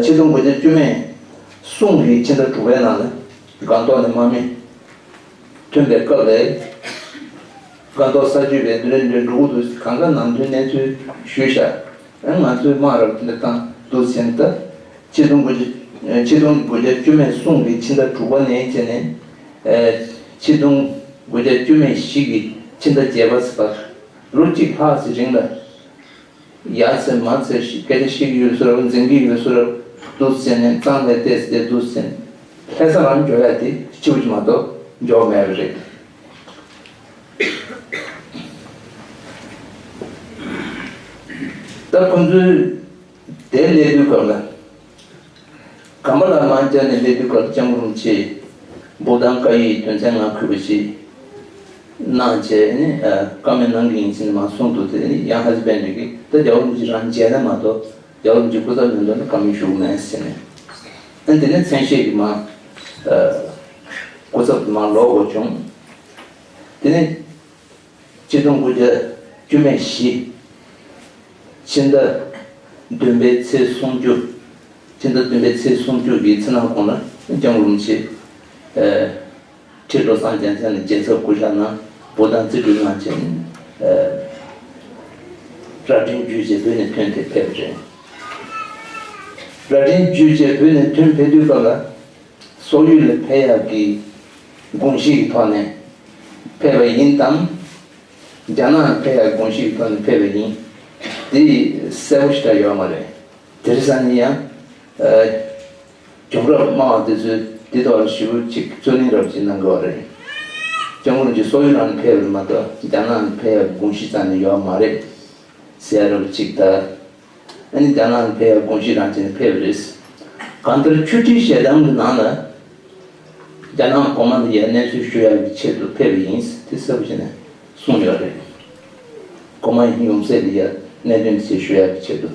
ཆིག་སྟོང་དགུ་བརྒྱ་བཅུ་མེད་གསུམ་གྱི་ཕྱི་ཟླ་དྲུག་པའི་ནང་ལ་སྒང་ཏོག་ནས་དམག་མི་ཐོན་པའི་སྐབས་ལ། སྒང་ཏོག་ས་ཆུ་བའི་འདི་འདྲ་འདི་འདྲ་འགྲོ་གི་འདུག་གང་ག་ནང་དོན་གནས་ཚུལ་ཞུས་ཤག་ང་ཚོའི་དམག་རབ་དེ་འདྲ་བཏང་འདུག་ཟེར་ནས། ད་ཆིག་སྟོང་དགུ་བརྒྱ་ཆིག་སྟོང་དགུ་བརྒྱ་བཅུ་མེད་གསུམ་གྱི་ཕྱི་ཟླ་དྲུག་པ་ནས་བྱས་ནས། ཆིག་སྟོང་དགུ་བརྒྱ་བཅུ་མེད་བཞི་གི་ཕྱི་ཟླ་བརྒྱད་པ་ཟེར་བར་ལོ་གཅིག་ལྷག་ཙམ་རིང་ལ། ཡ་ཟེར་མ་ཟེར་ཞིག་སྐད་ཆ་བཤད་ཀྱི་ཡོད་བཟོ་འདྲ་འཛིང་གི་ཡོད་བཟོ་འདྲ་འདུག་ཟེར་ནས། གཙང་ལས་བལྟས་ཏེ་འདུག་ཟེར་ནས་ལྷ་ས་རང་འབྱོར་ཡ་དེ་ཕྱི་པོ་ཅིག་མ་གཏོགས་འབྱོར་མེད་པ་རེད། ད་ཁོང་ཚོས་དེ་སླེབས་དུས་སྐབས་ལ། གམ་པ་ལ་དམག་རྒྱག་ནས་སླེབས་དུས་སྐབས་ལ་སྐྱབས་མགོན་རིན་པོ་ཆེས་འབུམ་ཐང་བཀའ་ཡིག་དོན་ཚན་ལྔ་འཁོད་པ་ཞིག་གནང་བྱས་ནས། བཀའ་མོལ་གནང་གི་ཡིན་ཟེར་ནས་མར་གསུངས་འདུག་དེ་ནི་ཡང་ཧ་ཅི་པན་རེད་ཀི། ད་རྒྱལ་བ་རིན་པོ་ཆེ་རང་མཇལ་ན་མ་གཏོགས་རྒྱལ་བ་རིན་པོ་ཆེ་སྐུ་ཚབ་ཡོང་དོན་ནི་བཀའ་མོལ་ཞུ་གི་མེད་ཟེར་ནས། ཨ་ནི་དེ་ནས་མཚན་ཤས་ཀྱི་མར་སྐུ་ཚབ་མར་ལོག་དགོས་བྱུང་། དེ་ནས་ཆིག་སྟོང་དགུ་བརྒྱ་བཅུ་མེད་བཞི་ཕྱི་ཟླ་བདུན་པའི་ཚེས་སུམ་ཅུ། ཕྱི་ཟླ་བདུན་པའི་ཚེས་སུམ་ཅུ་གི་ཚེ་ནང་གོང་ལ་སྐྱབས་མགོན་རིན་པོ་ཆེ་ཁྲི་བློ་བཟང་རྒྱལ་མཚན་ལ་མཇལ་ཚར་སྐུ་ཕྱག་གནང་། འབུམ་ཐང་རྩིས་སྤྲོད་གནང་བྱས་ནས། རྭ་སྒྲེང་བརྒྱུད་བྱས་བོད་ནས་ཐོན་ཏེ་ཕེབས་པ་རེད། རྭ་སྒྲེང་བརྒྱུད་བྱས་བོད་ནས་ཐོན་ཕེབས་དུས་སྐབས་ལ། སོག་ཡུལ་ལ་ཕེབས་ཡག་གི་དགོངས་གཞི་གི་ཐོག་ནས་ཕེབས་པ་ཡིན་དམ། རྒྱ་ནག་ལ་ཕེབས་ཡག་གི་དགོངས་གཞི་གི་ཐོག་ནས་ཕེབས་པ་ཡིན། དེ་གསལ་པོ་ཞེ་དྲག་ཡོད་མ་རེད། དེ་རིང་སང་ཉིན་ཡང་། ཨ། བྱུང་རབས་སྨྲ་བ་དེ་ཚོས་དེ་ཐོག་ལ་ཞེ་པོ་ཅིག་རྩོད་གླེང་རབ་ཅིག་གནང་དགོས་པ་རེད། སྐྱབས་མགོན་རིན་པོ་ཆེ་སོག་ཡུལ་ནང་ལ་ཕེབས་པ་རེད་མ་གཏོགས་རྒྱ་ནག་ལ་ཕེབས་ཡག་གི་དགོངས་གཞི་རྩ་ནས་ཡོད་མ་རེད་ཟེར་ཡག་རབ་ཅིག་དང་། ཨ་ནི་རྒྱ་ནག་ལ་ཕེབས་ཡག་དགོངས་གཞི་རང་བྱས་ནས་ཕེབས་པ་རེད། གང་ལྟར་ཆོས་ཁྲིད་ཞལ་གདམས་ཀྱི་ནང་ལ་རྒྱ་ནག་གོང་མ་དང་ཡར་གནས་ཚུལ་ཞུ་ཡག་གི་ཆེད་དུ་ཕེབས་པ་ཡིན་དེ་གསལ་པོ་བྱས་ནས་གསུངས་ཡོད་རེད། གོང་མ་ཡུམ་སྲས་ལ་ཡར་གནད་དོན་དེ་ཞུ་ཡག་གི་ཆེད་དུ་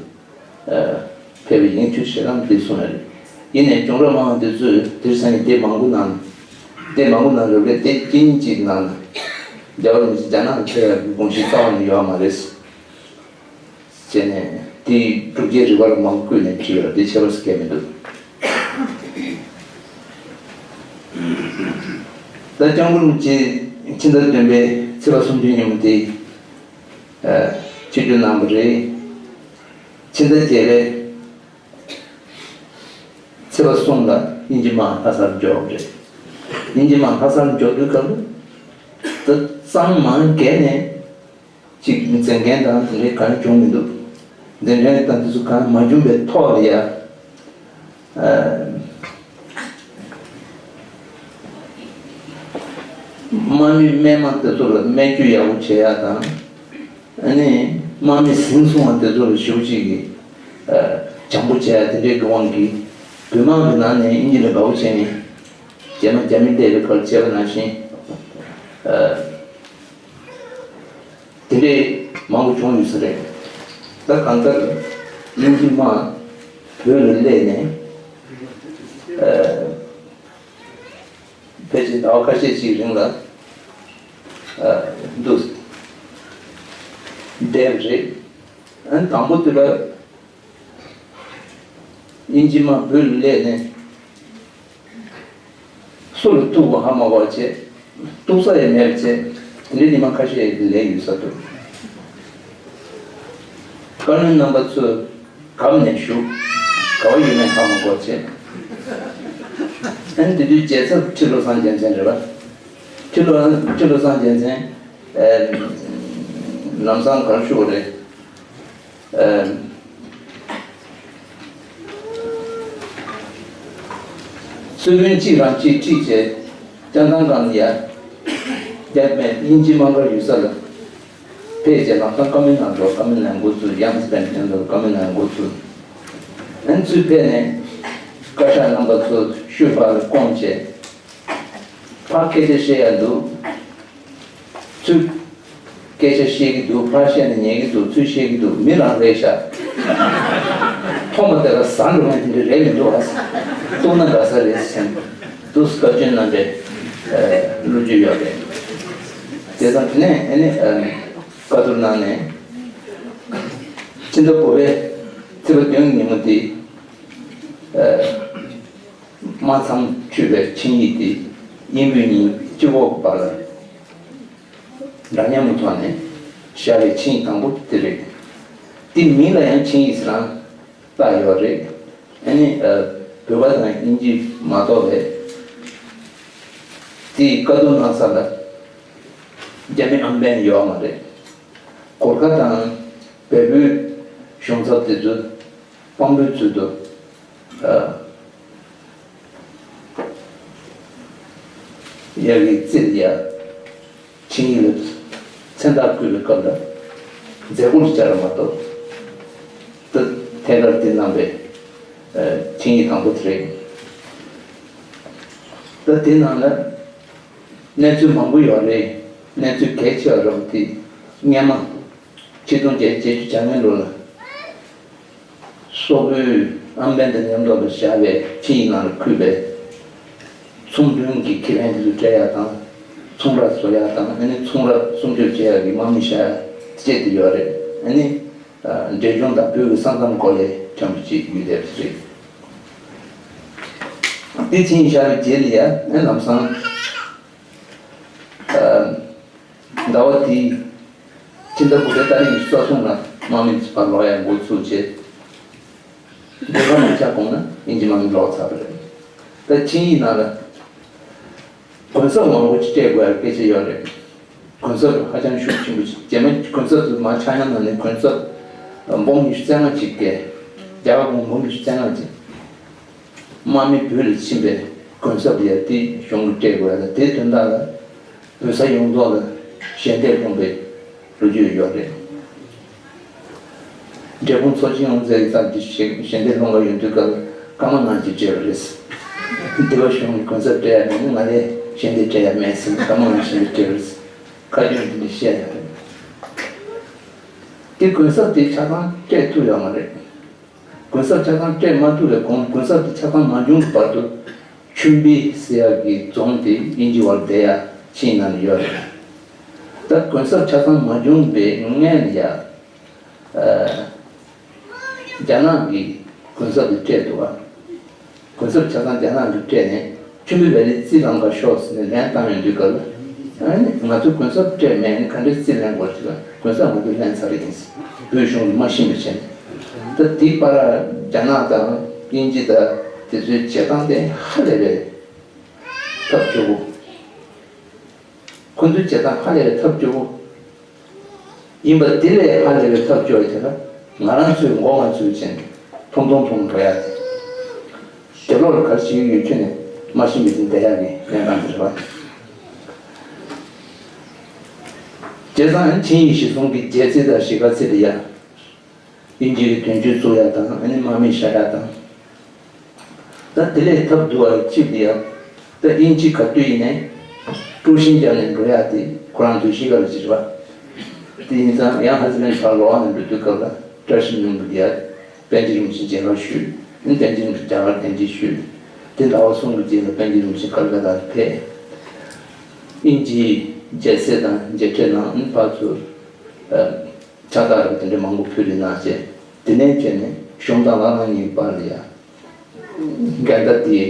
ཕེབས་པ་ཡིན། ཆོས་ཁྲིད་ཞལ་གདམས་དེ་གསུངས་ཡོད་རེད། ཡིན་ནའི་བྱུང་རབས་སྨྲ་བ་དེ་ཚོས་དེ་རིང་སང་ཉིན་དེབ་མང་པོ་ནང་། དེབ་མང་པོ་ནང་རེ་རེ་དེབ་དཀྱིལ་གཅིག་ནང་ལ་རྒྱལ་བ་རིན་པོ་ཆེ་རྒྱ་ནག་ལ་ཕེབས་ཡག་གི་དགོངས་གཞི་རྩ་བ་ནས་ཡོད་མ་རེད། བྱས་ནས་དེའི་སྒྲུབ་བྱེད་རིགས་པ་ལ་མང་པོ་བཀོད་ནས་བྲིས་ཡོད་རེད། དེ་ཁྱད་པར་སུ་གལ་མི་འདུག་ད་སྐྱབས་མགོན་རིན་པོ་ཆེ་ཕྱི་ཟླ་བདུན་པའི་ཚེས་པ་སུམ་ཅུ་ཉིན་མོ་དེ་ཆིབས་བསྒྱུར་གནང་བ་རེད། ཕྱི་ཟླ་བརྒྱད་པའི་ཚེས་པ་གསུམ་ལ་དབྱིན་ཇི་དམག་ལྷ་སར་འབྱོར་བ་རེད། དབྱིན་ཇི་དམག་ལྷ་སར་འབྱོར་དུས་སྐབས་ལ་ད་གཙང་མ་བརྒལ་ནས། གཅིག་མཛད་འགན་དང་དེ་འདྲའི་གང་བྱུང་མི་འདུག་འདི་འདྲའི་དང་དེ་ཚོ་གང་མ་བྱུང་བའི་ཐོག་ལ་ཡ། ཨ། དམག་མི་རྨས་མ་དེ་ཚོ་ལ་སྨན་བཅོས་ཡག་པོ་བྱེད་ཡག་དང་། ཨ་ནི་དམག་མི་ཟིན་སོང་བ་དེ་ཚོ་ལ་ཞེ་པོ་ཅིག་གི། ཨ། བྱམས་པོ་བྱེད་ཡག་དེ་འདྲའི་གི་དབང་གིས་བོད་དམག་གི་ནང་ནས་དབྱིན་ཇི་ལ་དགའ་པོ་བྱས་ནས་རྗེས་མ་རྒྱ་མི་སླེབས་པའི་སྐབས་བྱས་པ་ནང་བཞིན། ཨ། དེ་འདྲའི་མང་པོ་བྱུང་ཡོད་ས་རེད། ད་གང་ལྟར་དབྱིན་ཇི་དམག་བོད་ལ་སླེབས་ནས། ཨ། ཕལ་ཆེར་ཟླ་བ་ཁ་ཤས་ཤིག་རིང་ལ། ཨ། འདུག་བསྡད་པ་རེད། ཨ་ནི་དང་པོ་དེ་ལ། དབྱིན་ཇི་དམག་བོད་ལ་སླེབས་ནས། སུ་ལ་གཏུག་པ་ཧ་མ་གོ་བ་བྱས། གཏུག་ས་ཡང་མེད་པ་བྱས། དེ་འདྲའི་ཉི་མ་ཁ་ཤས་ལས་ཡོད་ས་འདུག་བཀའ་བློན་རྣམ་པ་ཚོས་གབ་ནས་བཞུགས། ག་བ་ཡོད་མེད་ཧ་མ་གོ་བ་བྱས། ཨ་ནི་དེ་དུས་རྒྱལ་ཚབ་ཁྲི་བློ་བཟང་རྒྱལ་མཚན་རེད་པ། ཁྲི་བློ་ཁྲི་བློ་བཟང་རྒྱལ་མཚན། ཨེ། ལམ་སང་ག་རེ་ཞུ་དགོས་རེད། ཨེ། གཙོས་དཔོན་གཅིག་རང་གཅིག་ཁྲིད་བྱས། བསྐྱངས་ཐང་སྒང་ལ་ཡ། རྒྱ་སྨད་དབྱིན་ཇི་དམག་སྒར་ཡོད་ས་ལ་ཕེབས་བྱས། ལམ་སང་བཀའ་མོལ་གནང་འགྲོ། བཀའ་མོལ་གནང་འགོ་ཚུགས། ཡང་སི་པན་ཕན་ཚུན་བཀའ་མོལ་གནང་འགོ་ཚུགས། ཨ་ནི་ཚུར་ཕེབས་ནས་བཀའ་ཤག་རྣམ་པ་ཚོ་ཤོག་སྒར་ལ་བསྐོངས་བྱས། ཕར་སྐད་ཆ་བཤད་ཡག་འདུག་ཚུར་ སྐད་ཆ་བཤད་ཀྱི་འདུག་ཕར་བཤད་ནས་ཉན་གྱི་འདུག་ཚུར་བཤད་ཀྱི་འདུག་མི་རང་རེད་ཤག་མཐོང་མ་ཐག་ལ་ཟ་འགྲོ་མཁན་དེ་འདྲ་རེད་མི་འདུག་ཨ། གཏུག་ན་དགའ་ས་རེད་ཟེར་འདུག་བཀའ་བཀྱོན་གནང་པའི་ལོ་རྒྱུས་ཡོད་རེད། དེ་དང་དེ་ནས་ཨ་ནི་བཀའ་བསྡུར་གནང་ནས་ཕྱི་ཟླ་དགུ་པའི་ཚེས་པ་བདུན་ཉིན་མོ་དེ། དམག་མཚམས་ཆོད་པའི་ཆིངས་ཡིག་དེ་དབྱིན་བོད་གཉིས་སྤྱི་ཁོག་བར་ལ་འདྲ་མཉམ་གྱི་ཐོག་ནས་བཞག་པའི་ཆིངས་ཡིག་དང་པོ་དེ་རེད། དེ་མིང་ལ་ཡང་ཆིངས་ཡིག་ཟེར་རང་བཏགས་ཡོད་རེད། ཨ་ནི་བོད་པ་དང་དབྱིན་ཇི་མ་གཏོགས་པའི་དེའི་བཀའ་བསྡུར་གནང་ས་ལ་རྒྱ་མི་ཨམ་བན་ཡོད་མ་རེད། གོར་ཁ་དང་བལ་པོའི་གཞུང་ཚབ་དེ་ཚོ། དཔང་པོའི་ཚུལ་དུ། ཡ་གི་རྩིས་ཡ། ཆིངས་ཡིག་ལ་མཚན་རྟགས་བཀོད་པའི་སྐབས་ལ་མཛད་སྒོ་ཞིག་བཅར་བ་མ་གཏོགས། ད་ཐད་ཀར་དེ་གནང་པའི་ཆིངས་ཡིག་དང་པོ་དེ་རེད། ད་དེ་ནང་ལ་གནས་ཚུལ་མང་པོ་ཡོད་རེད། གནས་ཚུལ་གལ་ཆེ་བ་རབ་དེ་སྔས་མ་ཆིག་སྟོང་བརྒྱད་བརྒྱད་ཅུ་གྱ་ལྔའི་ལོ་ལ། སོག་པོའི་ཨམ་བན་དང་མཉམ་དུ་ལ་བཞག་པའི་ཆིངས་ཡིག་ནང་ལ་འཁོད་པའི་ཚོང་དོན་གྱི་ཁེ་ཕན་དེ་ཚོ་སྤྲད་ཡག་དང་། ཚོང་ར་བཟོ་ཡག་དང་ཨ་ནི་ཚོང་ར་སྲུང་སྐྱོབ་བྱེད་ཡག་གི་དམག་མི་བཞག་ཡག་བཅས་དེ་ཡོད་རེད། ཨ་ནི་འབྲས་ལྗོངས་དང་བོད་ཀྱི་ས་མཚམས་སྐོར་ལས་ཁྱམས་རུ་ཅིག་ཡོད་བསྡད་པ་རེད། དེ་ཕྱིན་བཞག་པའི་རྗེས་ལ་ཡ་ཨ་ལམ་སང་། ཟླ་བ་དེའི་ཕྱི་ཟླ་དགུ་པའི་ཏ་རིག་ཉི་ཤུ་རྩ་གསུམ་ལ་དམག་མི་ཚོ་ཕར་ལོག་ཡ་འགོ་ཚུགས་རྗེས། འགོ་ཁ་མ་ཆགས་གོང་ལ་དབྱིན་ཇི་དམག་མི་ལོག་ཚར་བ་རེད། ད་ཆིངས་ཡིག་ནང་ལ་གུན་གསབ་མང་པོ་ཅིག་སྤྲད་དགོས་ཡ་སྐད་ཆ་ཡོད་རེད། གུན་གསབ་ཧ་ཅང་ཤུགས་ཆེན་པོ་ཅིག་རྗེས་མ་གུན་གསབ་ཚོ་མ་ཆག་ཡང་ནང་ནས་གུན་གསབ་འབུམ་ཉི་ཤུ་རྩ་ལྔ་ཅིག་བཀལ། རྒྱ་གར་འབུམ་ཉི་ཤུ་རྩ་ལྔ་ཅིག་དམག་མི་བོད་ལ་ཕྱིན་པའི་གུན་གསབ་ཡ་དེ་གཞུང་གིས་སྤྲད་དགོས་ཡ་ལ་དེའི་དོན་དག་ལ་བོད་ས་ཡོངས་རྫོགས་ལ་ཞལ་འདེབས་སློང་པའི་ལོ་རྒྱུས་ཡོད་རེད། འབྲས་སྤུངས་ཚོགས་ཆེན་དབུ་མཛད་ཀྱི་རྩར་འདི་ཞལ་འདེབས་སློང་ག་ཡོང་དུས་སྐབས་བཀའ་མོལ་གནང་ཅིག་སྤྲད་པ་རེད། འདི་བ་གཞུང་གིས་གུན་གསབ་སྤྲད་ཡ་མེད་ན་ང་ལས་ཞལ་འདེབས་སྤྲད་ཡ་མེད་ཟེར་ནས་བཀའ་མོལ་གནང་ཞལ་འདེབས་སྤྲད་པ་རེད། ཁ་རྒྱུན་འདི་འདྲ་བཤད་ཡ་རེད། དེ་གུན་གསབ་དེ་ཆ་ཚང་སྤྲད་ཐུབ་ཡོད་མ་རེད། གུན་གསབ་ཆ་ཚང་སྤྲད་མ་ཐུབ་པའི་གོང་གུན་གསབ་དེ་ཆ་ཚང་མ་བྱུང་གི་བར་དུ་ཆུན་པི་ཟེར་ཡག་གི་རྫོང་དེ་དབྱིན་ཇི་བར་བསྡད་ཡ་ཕྱིན་ནང་ཡོད་རེད། ད་གུན་གསབ་ཆ་ཚང་མ་བྱུང་བའི་སྔོན་ལ་ཡ། རྒྱ་ནག་གིས་གུན་གསབ་དེ་སྤྲད་འདུག་བ། གུན་གསབ་ཆ་ཚང་རྒྱ་ནག་གིས་སྤྲད་ནས་ཆུན་པི་བེ་ལི་རྩིས་ལེན་ག་ཤོག་ཟེར་ནས་ལན་བཏང་ཡོང་དུས་སྐབས་ལ། ཨ་ནི་ང་ཚོས་གུན་གསབ་སྤྲད་མེད་ནི་ག་འདྲའི་རྩིས་ལེན་དགོས་ཟེར་ལ་གུན་གསབ་ང་ཚོས་ལེན་ཚར་ཡིན་ཟེར། བོད་གཞུང་གིས་མ་ཤེས་པ་བྱས་ནས། ད་དེའི་བར་རྒྱ་ནག་དང་དབྱིན་ཇི་དང་དེ་ཚོའི་བྱེད་སྟངས་དེ་ཧ་ལས་པའི་ཐབས་སྐྱོ་པོ། ཁོ་ཚོའི་བྱེད་སྟངས་ཧ་ལས་པའི་ཐབས་སྐྱོ་པོ། ཡིན་པ་དེ་ལས་ཧ་ལས་པའི་ཐབས་སྐྱོ་བ་དེ་ལ་ང་རང་ཚོའི་མགོ་ང་ཚོས་བྱས་ནས་ཐུང་ཐུང་ཐུང་འགྲོ་ཡ་དེ། དེ་ལོག་ལ་ག་རེ་བྱེད་ཀྱི་ཡོད་ཁྱོན་ནས་མ་ཤེས་པའི་དེ་བསྡད་ཡ་གི་གནས་སྟངས་དེ་རེད་བ། བྱས་ཙང་ཆིངས་ཡིག་གཞིར་བཟུང་གི་རྒྱལ་རྩེ་དང་གཞིས་ཀ་རྩེ་དེ་ཡ། དབྱིན་ཇི་གི་དོན་གཅོད་བཙུགས་ཡ་དང་ཨ་ནི་དམག་མི་བཞག་ཡ་དང་། ད་དེ་ལས་ཐབས་སྡུག་པ་གཅིག་དེ་ཡ། ད་དབྱིན་ཇི་ག་དུས་ཡིན་ནའི་དཀྲུག་ཤིང་རྒྱབ་ནས་འགྲོ་ཡ་དེ་ཁོ་རང་ཚོའི་གཤིས་ཀ་ལ་ཅིག་རེད་བ། དེ་ཡིན་ཙང་ཡང་ཧ་ཟི་ལན་ཕར་ལོག་ནས་འགྲོ་དུས་སྐབས་ལ་བཀྲ་ཤིས་ལྷུན་པོ་དེ་ཡ། པཎ་ཆེན་རིན་པོ་ཆེ་མཇལ་ཁ་ཞུས། ཨ་ནི་པཎ་ཆེན་རིན་པོ་ཆེ་རྒྱ་གར་གདན་འདྲེན་ཞུས། དེ་ཟླ་བ་གསུམ་གྱི་རྗེས་ལ་པཎ་ཆེན་རིན་པོ་ཆེ་ཀལ་ཀ་ཏ་ལ་ཕེབས། དབྱིན་ཇིའི་མཇལ་གསལ་དང་མཇལ་འཕྲད་གནང་། ཨ་ནི་ཕར་ཚུར། ཕྱག་རྟགས་རེད་པ་དེ་འདྲ་མང་པོ་ཕུལ་རེ་གནང་བྱས། དེ་ནས་བྱས་ནས་གཞུང་དང་བླ་བྲང་གཉིས་བར་ལ་ཡ། འགལ་ཟླ་དེ་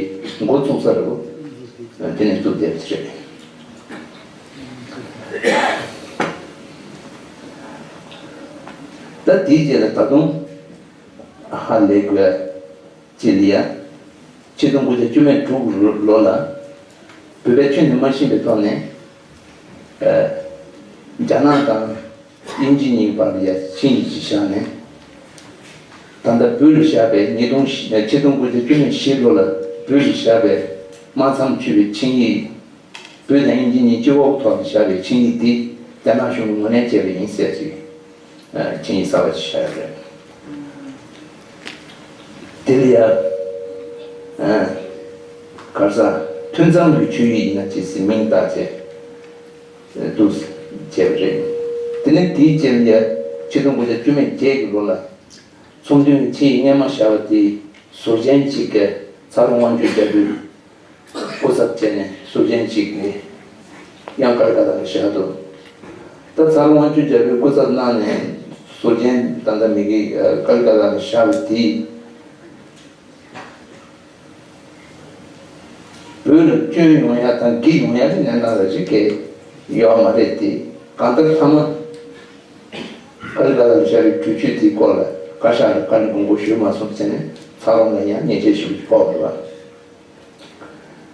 འགོ་བཙུགས་ས་རེད་པ། དེ་ནས་བཙུགས་བསྡད་པ་རེད། ད་དེའི་རྗེས་ལ་ད་དུང་ཧ་ལས་དགོས་ཅི་ལ་ཡ། ཆིག་སྟོང་དགུ་བརྒྱ་བཅུ་མེད་དྲུག་ལོ་ལ་བོད་པས་ཁྱོན་ནས་མ་ཤེས་པའི་ཐོག་ནས་རྒྱ་ནག་དང་། དབྱིན་ཇི་གཉིས་བར་ལ་ཡ་ཆིངས་ཡིག་ཅིག་བཞག་ནས། ད་ལྟ་བོད་ལ་བཞག་པའི་ཉིས་སྟོང་བཞི་ཆིག་སྟོང་དགུ་བརྒྱ་བཅུ་མེད་བཞི་ལོ་ལ་བོད་ལ་བཞག་པའི་དམག་མཚམས་ཆོད་པའི་ཆིངས་ཡིག་བོད་དང་དབྱིན་ཇི་གཉིས་སྤྱི་ཁོག་ཐོག་ལ་བཞག་པའི་ཆིངས་ཡིག་འདི་རྒྱ་ནག་གཞུང་གིས་ངོས་ལེན་བྱས་པ་ཡིན་ཟེར་ཅིག་ཆིངས་ཡིག་གསར་པ་ཅིག་བཞག་ཡོད་རེད། དེ་ལ་ཡ། ག་རེ་ཟ། ཐུན་མཚམས་ཀྱི་ཆོད་ཡིག་ཡིན་ན་ཅི་ཟེར་མིང་བཏགས་བྱས། འདུག་བྱས་པ་རེད། དེ་ནས་དེའི་རྗེས་ལ་ཡ་ཆིག་སྟོང་དགུ་བརྒྱ་བཅུ་མེད་བརྒྱད་ཀྱི་ལོ་ལ། ཚོང་དོན་གྱི་ཆེད་ཡིག་སྔོན་མ་བཞག་པ་དེའི་ཟུར་མཆན་གཅིག་གིས་ཚ་རོང་དབང་ཕྱུག་རྒྱལ་པོའི་སྐུ་ཚབ་བྱས་ནས་ཟུར་མཆན་གཅིག་ནི་ཡང་ཀལ་ཀ་ཏ་ལ་བཞག་འདུག་ད་ཚ་རོང་དབང་ཕྱུག་རྒྱལ་པོའི་སྐུ་ཚབ་གནང་ནས་ཟུར་མཆན་ད་ལྟ་མི་གི་ཀལ་ཀ་ཏ་ལ་བཞག་པ་དེས། བོད་ལ་སྐྱོན་ཡོང་ཡ་དང་འགྲིག་ཡོང་ཡ་གི་གནས་སྟངས་ལ་ཅིག་གས་ཡོད་མ་རེད་དེ། གང་ལྟར་ཐ་མ་ཀལ་ཀ་ཏ་ལ་བཞག་པའི་གྲོས་ཆོད་དེའི་སྐོར་ལ་བཀའ་ཤག་ལ་བཀའ་འདྲི་དགོངས་སྐོར་ཞུས་མ་སོང་ཟེར་ནས་ཚ་རོང་ལ་ཡང་ཉེས་ཆད་ཞེ་པོ་ཅིག་ཕོག་འདུག་བ།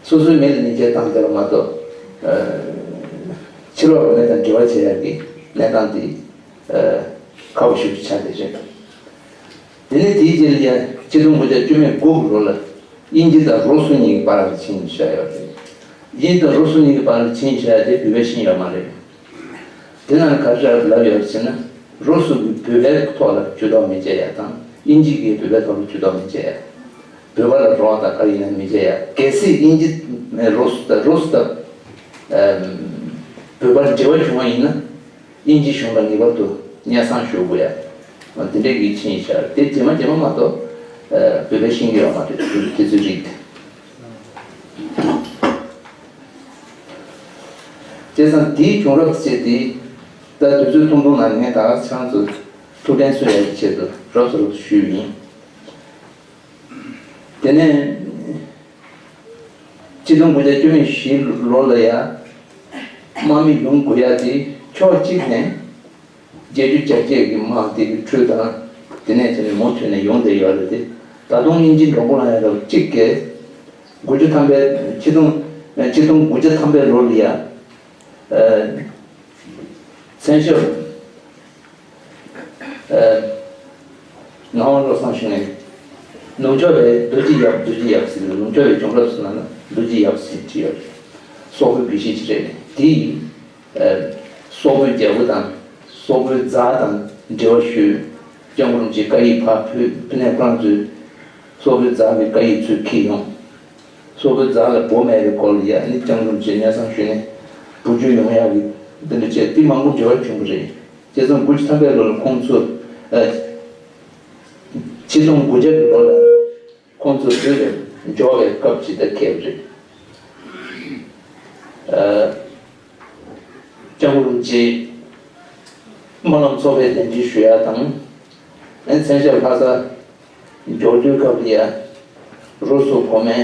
སོ་སོའི་མི་ལ་ཉེས་ཆད་བཏང་བསྡད་པ་མ་གཏོགས། ཕྱི་ལོགས་ལ་མི་དང་འབྲེལ་བ་བྱེད་ཡ་གི་གནས་སྟངས་དེ་ཁག་པོ་ཞེ་པོ་ཅིག་ཆགས་བསྡད་རེད། དེ་ནས་དེའི་རྗེས་ལ་ཡ་ཆིག་སྟོང་དགུ་བརྒྱ་བཅུ་མེད་དགུ་གི་ལོ་ལ་དབྱིན་ཇི་དང་རུ་སུ་གཉིས་ཀྱི་བར་ལ་ཆིངས་བཞག་ཡོད་རེད། དབྱིན་ཇི་དང་རུ་སུ་གཉིས་ཀྱི་བར་ལ་ཆིངས་བཞག་དེ་བོད་པས་ཤེས་ཡོད་མ་རེད། དེ་ནང་ག་རེ་ལབ་ཡོད་ཟེར་ན། རུ་སུ་གིས་བོད་པའི་ཐོག་ལ་ཇུས་གཏོགས་མི་བྱེད་ཡ་དང་དབྱིན་ཇི་གིས་བོད་པའི་ཐོག་ལ་ཇུས་གཏོགས་མི་བྱེད་ཡ། བོད་པ་ལ་རོགས་དང་ག་རེ་ཡིན་ན་མི་བྱེད་ཡ། གལ་སྲིད་དབྱིན་ཇི་རུ་སུ་དང་རུ་སུ་དང་བོད་པར་འབྲེལ་བ་བྱུང་བ་ཡིན་ན། དབྱིན་ཇི་གཞུང་ལ་ངེས་པར་དུ་སྙན་སེང་ཞུ་དགོས་ཡ། འོ་དེ་འདྲའི་གི་ཆིངས་བཞག་དེ་རྗེས་མ་རྗེས་མ་མ་གཏོགས་བོད་པས་ཤེས་ཀྱི་ཡོད་མ་རེད། དེ་ཚོའི་རིགས་དེ། བྱས་ཙང་དེའི་བྱུང་རབས་ཟེར་དེ་ད་དུས་ཚོད་ཐུང་ཐུང་ནང་ངས་ད་ག་ཚང་ཚོ་ཐུགས་ཕན་གསོས་ཡ་གི་ཆེད་དུ་རོབ་ཙམ་རོབ་ཙམ་ཞུས་ཡིན། དེ་ནས་ཆིག་སྟོང་དགུ་བརྒྱ་བཅུ་མེད་བཞི་ལོ་ལ་ཡ་དམག་མི་ཡོང་དགོས་ཡ་དེ་ཕྱོགས་གཅིག་ནས་བརྒྱད་ཅུ་གྱ་བརྒྱད་ཀྱི་དམག་དེ་གི་ཁྲོད་དང་དེ་ནས་དེ་ནས་མུ་མཐུད་ནས་ཡོང་བསྡད་ཡོད་རེད་དེ། ད་དུང་དབྱིན་ཇི་མགྲོན་པོ་ལ་ཡ་རབས་གཅིག་གིས་དགུ་བཅུ་ཐམ་པའི་ཆིག་སྟོང་ཆིག་སྟོང་དགུ་བརྒྱ་ཐམ་པའི་ལོ་ལ་ཡ་མཚན་ཞབས། ངག་དབང་བློ་བཟང་ཞུ་ནས། ནུབ་ཕྱོགས་པའི་རྡོ་རྗེ་ཡབ། རྡོ་རྗེ་ཡབ་ཟེར་ནས་ནུབ་ཕྱོགས་པའི་བྱུང་རབས་སུ་ན་ན་རྡོ་རྗེ་ཡབ་ཟེར་བྲིས་ཡོད་རེད། སོག་པོའི་བུ་གཞི་ཅིག་རེད། དེ་ཡིས་སོག་པོའི་རྒྱལ་པོ་དང་སོག་པོའི་བཟའ་དང་འབྲེལ་བ་ཞུས། སྐྱབས་མགོན་རིན་པོ་ཆེས་བཀའ་ཡིག་ཕར་ཕུལ། ཕུལ་ནས་ཁོ་རང་ཚོས་སོག་པོའི་བཟའ་གི་བཀའ་ཡིག་ཚུར་འཁྱེར་ཡོང་། སོག་པོའི་བཟའ་ལ་བུ་མེད་པའི་སྐོར་ལ་ཡ་ནི་སྐྱབས་མགོན་རིན་པོ་ཆེས་སྙན་སེང་ཞུས་ནས་བུ་རྒྱུད་ཡོང་ཡག་གི་འདི་འདྲ་བྱས་ཏེ་མང་པོ་འབྲེལ་བ་བྱུང་གི་རེད། བྱས་ཙང་དགུ་བཅུ་ཐམ་པའི་ལོ་ལ་ཁོང་ཚོ། ཨ། ཆིག་སྟོང་དགུ་བརྒྱ་གི་ལོ་ལ་ཁོང་ཚོ་བོད་ལ་འབྱོར་བའི་སྐབས་ཅིག་ད་འཁེལ་བ་རེད། ཨ། སྐྱབས་མགོན་རིན་པོ་ཆེས་སྨོན་ལམ་ཚོགས་པའི་གདན་འདྲེན་ཞུ་ཡ་དང་། ཨ་ནི་མཚན་ཞབས་ལྷ་ས་འབྱོར་དུས་སྐབས་ལ་ཡ། རུ་སུ་གོང་མའི་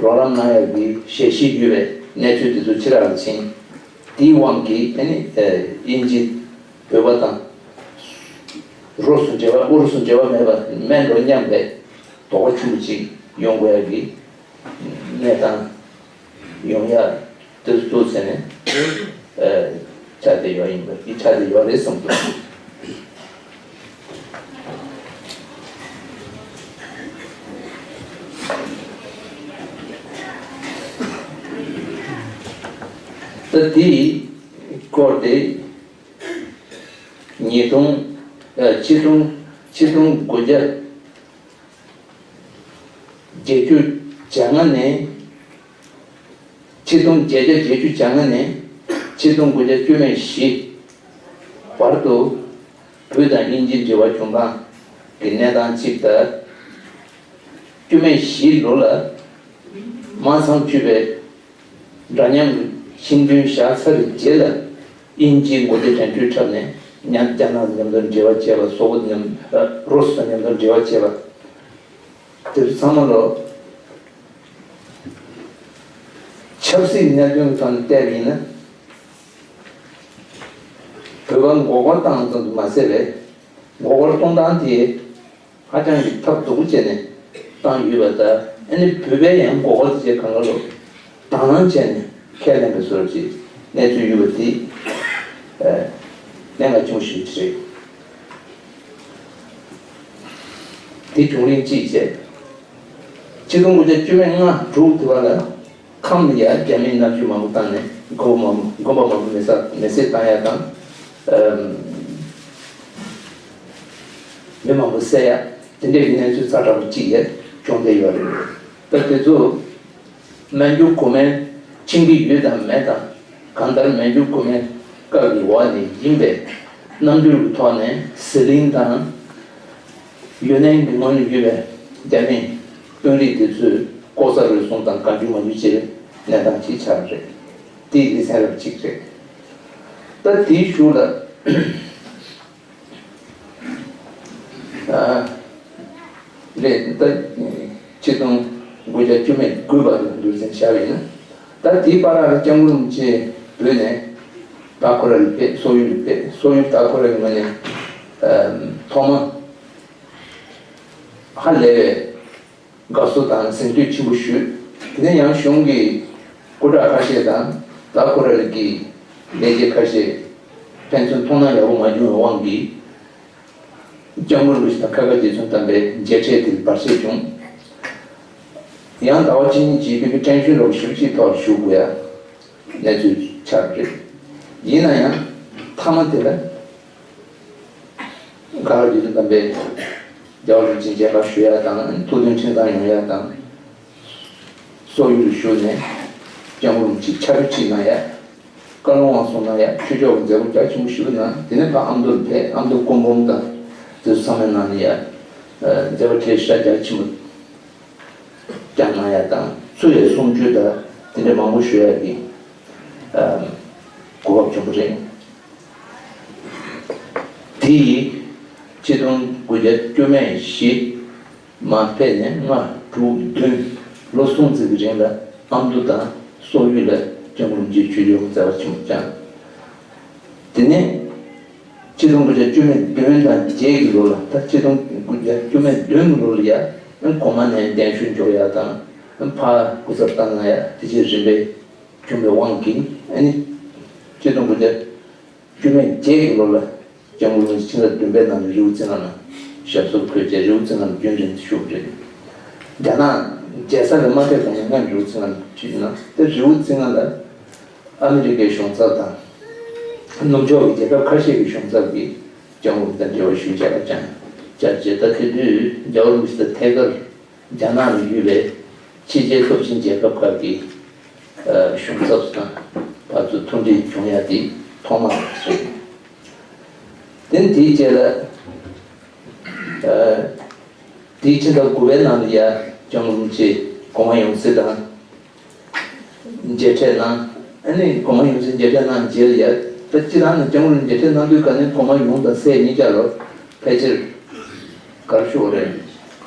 རོགས་རམ་གནང་ཡག་གི་ཞལ་བཞེས་ཡོད་པའི་གནས་ཚུལ་དེ་ཚོ་ཕྱི་རགས་ལ་ཕྱིན། དེའི་དབང་གིས་ཨ་ནི་དབྱིན་ཇི་བོད་པ་དང་རུ་སུ་འབྲེལ་བ། ཨུ་རུ་སུ་འབྲེལ་བ་མེད་པ་མེད་འགྲོ་སྙམ་པའི་དོགས་པ་ཆེན་པོ་ཅིག་ཡོང་དགོས་ཡག་གི་གནས་སྟངས་ཡོང་ཡ་དེ་ཚོ་ཟེར་ནས་ཨ་ཆགས་བསྡད་ཡོད་ཡིན་པ། འདི་ཆགས་བསྡད་ཡོད་རེད་བསམ་འདུག་ད་དེའི་སྐོར་དེ་ཉིས་སྟོང་། ཨ། ཆིག་སྟོང་། ཆིག་སྟོང་དགུ་བརྒྱ་བརྒྱད་ཅུ་གྱ་ལྔ་ནས། ཆིག་སྟོང་བརྒྱད་བརྒྱ་བརྒྱད་ཅུ་གྱ་ལྔ་ནས་ཆིག་སྟོང་དགུ་བརྒྱ་བཅུ་མེད་བཞི་བར་དུ་བོད་དང་དབྱིན་ཇིའི་འབྲེལ་བ་བྱུང་སྟངས་ཀྱི་གནས་སྟངས་གཅིག་དང་། བཅུ་མེད་བཞི་ལོ་ལ་མ་ཚང་བཅུ་པའི་འདྲ་མཉམ་གྱི་ཕྱི་འདུན་བཞག་ཚར་བའི་རྗེས་ལ་དབྱིན་ཇིའི་མགོ་སྡེ་དོན་གཅོད་འཁྲབ་ནས་མཉམ། རྒྱ་ནག་དང་མཉམ་དུ་འབྲེལ་བ་བྱས་པ། སོག་པོ་དང་མཉམ། ཨ། རུ་སུ་དང་མཉམ་དུ་འབྲེལ་བ་བྱས་པ། དེ་ཚོ་ཚང་མ་ལོ། ཆབ་སྲིད་གནད་དོན་གྱི་ཐོག་ནས་བལྟས་པ་ཡིན་ན། བོད་པ་མགོ་སྐོར་བཏང་ཙམ་དུ་མ་ཟད་པའི་མགོ་སྐོར་གཏོང་སྟངས་དེ་ཧ་ཅང་གི་ཐབས་སྡུག་པོ་བྱས་ནས་བཏང་ཡོད་པ་དང་། ཨ་ནི་བོད་པས་ཡང་མགོ་སྐོར་དེ་བྱས་གང་ག་ལོ་དང་བླངས་བྱས་ནས་ཁས་ལེན་པའི་བཟོ་འདྲ་ཅིག་གནས་ཚུལ་ཡོད་པ་དེ། ཨ། གནད་འགག་ཆེན་པོ་ཞིག་རེད། དེ་བྱུང་རིམ་གཅིག་བྱས། ཆིག་སྟོང་དགུ་བརྒྱ་བཅུ་མེད་ལྔ་དྲུག་དེ་བར་ལ་ཁམས་ལ་ཡ་རྒྱ་མིས་མནར་གཅོད་མང་པོ་བཏང་ནས་དགོན་པ་མང་པོ། དགོན་པ་མང་པོ་མེ་ས། མེ་བསྲེགས་བཏང་ཡ་དང་། ཨམ། མི་མང་པོ་བསད་ཡ། དེ་འདྲའི་གནས་ཚུལ་ཛ་དྲག་པོ་གཅིག་ཡ་བྱུང་བསྡད་ཡོད་རེད། ད་དེ་ཚོ་མན་ཇུ་གོང་མས་ཕྱིན་གྱི་ཡོད་དང་མེད་དང་། གང་ལྟར་མན་ཇུ་གོང་མས་ སྐབས་ཀྱི་འོག་ནས་ཡིན་པས། རྣམ་འགྱུར་གྱི་ཐོག་ནས་ཟི་ལིང་དང་། ཡུན་ནན་གྱི་ངོས་ནས་ཡོད་པའི་རྒྱ་མིའི་དཔོན་རིགས་དེ་ཚོས་ལྐོག་ཟ་རུལ་སུངས་དང་གང་བྱུང་མང་བྱུང་བྱས་པའི་གནས་སྟངས་ཅིག་ཆགས་པ་རེད། དེའི་ལེ་ཚན་རབ་གཅིག་རེད། ད་དེའི་གཞུག་ལ། ཨ། ལས་ད་ཆིག་སྟོང་དགུ་བརྒྱ་བཅུ་མེད་དགུ་བར་དུ་འདུལ་ཟིན་བྱ་བ་ཡིན་ན། ད་དེའི་བར་ལ་སྐྱབས་མགོན་རིན་པོ་ཆེ་བོད་ནས་ད་ཁོ་ར་ལ་ཕེབས། སོག་ཡུལ་ལ་ཕེབས། སོག་ཡུལ་ད་ཁོ་ར་གི་ངོས་ནས་ཨ་ཐོག་མ་ཧ་ལས་པའི་དགའ་བསུ་དང་གཟེངས་བསྟོད་ཆེན་པོ་ཞུས། དེ་ནས་ཡང་གཞུང་གི་སྐུ་དྲག་ཁ་ཤས་དང་ད་ཁོ་ར་གི་ལས་བྱེད་ཁ་ཤས་ཕན་ཚུན་མཐོང་སྣང་ཡག་པོ་མ་བྱུང་བའི་དབང་གིས། སྐྱབས་མགོན་རིན་པོ་ཆེ་དང་ཁ་ཁ་རྗེ་བཙུན་དམ་པའི་མཇལ་འཕྲད་དེར་བར་ཆད་བྱུང་། ཡང་ཟླ་བ་གཅིག་གཉིས་རྗེས་བོད་ཀྱི་བཀྲ་ཤིས་ལོ་བཞི་བཅུའི་ཐོག་བཞུགས་དགོས་ཡ་གནས་ཚུལ་ཆགས་རེད། ཡིན་ན་ཡང་མཐའ་མ་དེ་ལ་ཁ་ཁ་རྗེ་བཙུན་དམ་པའི་རྒྱལ་བ་རིན་པོ་ཆེ་མཇལ་ཁ་ཞུ་ཡ་དང་ཐུགས་མཐུན་ཁྲིམས་གཙང་ཡོང་ཡ་དང་། སོག་ཡུལ་ལ་བཞུགས་ནས་སྐྱབས་མགོན་རིན་པོ་ཆེ་ཕྱག་ཕུལ་ཅིག་གནང་ཡ། བཀའ་ལུང་དབང་གསུང་གནང་ཡ། ཆོས་ཕྱོགས་ཀྱི་མཛད་སྒོ་རྒྱ་ཆེན་པོ་ཞིག་གནང་། དེ་ནས་ཕར་ཨ་མདོ་ལ་ཕེབས། ཨ་མདོ་སྐུ་འབུམ་དང་དེ་ཚོ་ཚང་མའི་ནང་ནས་ཡ་མཛད་པ་གྲལ་ཤ་རྒྱ་ཆེན་པོ་བསྐྱངས་གནང་ཡ་དང་། ཚུར་ཡ་གསུང་ཆོས་དང་དེ་འདྲ་མང་པོ་ཞུ་ཡ་གི་གོ་སྐབས་བྱུང་བ་རེད། དེ་ཡིས་ཆིག་སྟོང་དགུ་བརྒྱ་བཅུ་མེད་བཞི། མར་ཕེབས་ནས་ལྔ་དྲུག་བདུན་ལོ་གསུམ་ཙམ་གྱི་རིང་ལ་ཨ་མདོ་དང་སོག་ཡུལ་ལ་སྐྱབས་མགོན་རིན་པོ་ཆེ་ཆོས་ཕྱོགས་ཀྱི་མཛད་པ་ཆེན་པོ་བསྐྱངས། དེ་ནས་ཆིག་སྟོང་དགུ་བརྒྱ་བཅུ་མེད་བདུན་དང་བརྒྱད་ཀྱི་ལོ་ལ། ད་ཆིག་སྟོང་དགུ་བརྒྱ་བཅུ་མེད་བདུན་གྱི་ལོ་ལ་ཡ་གོང་མ་ནས་གདན་ཞུ་འབྱོར་ཡ་དང་ཕར་སྐུ་ཚབ་བཏང་ཡ་དེ་བྱས་རིམ་པས་བྱུང་བའི་དབང་གིས། ཨ་ནི་ཆིག་སྟོང་དགུ་བརྒྱ་བཅུ་མེད་བརྒྱད་ཀྱི་ལོ་ལ་སྐྱབས་མགོན་རིན་པོ་ཆེ་ཕྱི་ཟླ་བདུན་པའི་ནང་ལ་རི་བོ་རྩེ་ལྔ་ལ་ཞབས་སོར་འཁོད་རྗེས་རི་བོ་རྩེ་ལྔ་ལ་རྒྱུན་རིང་དུ་བཞུགས་པ་རེད། རྒྱ་ནག་མཇལ་ས་ལ་མ་ཕེབས་གོང་ནས་སྔར་རི་བོ་རྩེ་ལྔ་ལ་ཁྲིད་ན། དེ་རི་བོ་རྩེ་ལྔ་ལ་ཨ་མི་རི་ཀའི་གཞུང་ཚབ་དང་ནུབ་ཕྱོགས་ཀྱི་རྒྱལ་ཁབ་ཁ་ཤས་ཀྱི་གཞུང་ཚབ་ཀྱིས་སྐྱབས་མགོན་དང་འབྲེལ་བ་ཞུ་བྱ་བ་ཀྱང་བྱ་རྗེས། ད་དེ་དུས་རྒྱལ་བ་རིན་པོ་ཆེ་དང་ཐད་ཀར་རྒྱ་ནག་ལ་ཡོད་པའི་ཕྱི་རྒྱལ་སྟོབས་ཆེན་རྒྱལ་ཁབ་ཁག་གི་གཞུང་ཚབ་དང་ཕར་ཚུར་མཐུན་སྒྲིལ་བྱུང་ཡ་དེ་ཐོག་མ་རེད། དེ་ནས་དེའི་རྗེས་ལ་དེའི་ཕྱི་ཟླ་དགུ་པའི་ནང་ལ་ཡ་སྐྱབས་མགོན་རིན་པོ་ཆེ་གོང་མ་ཡང་སྲིད་དང་མཇལ་འཕྲད་གནང་། ཨ་ནི་གོང་མ་ཡང་སྲིད་མཇལ་འཕྲད་གནང་རྗེས་ལ་ཡ། ད་སྤྱིར་བཏང་ནས་སྐྱབས་མགོན་རིན་པོ་ཆེ་མཇལ་འཕྲད་གནང་དུས་ག་ནས་གོང་མ་ཡོངས་དང་སྲས་གཉིས་ཆ་ལ་ཕལ་ཆེར་ག་རེ་ཞུ་དགོས་རེད།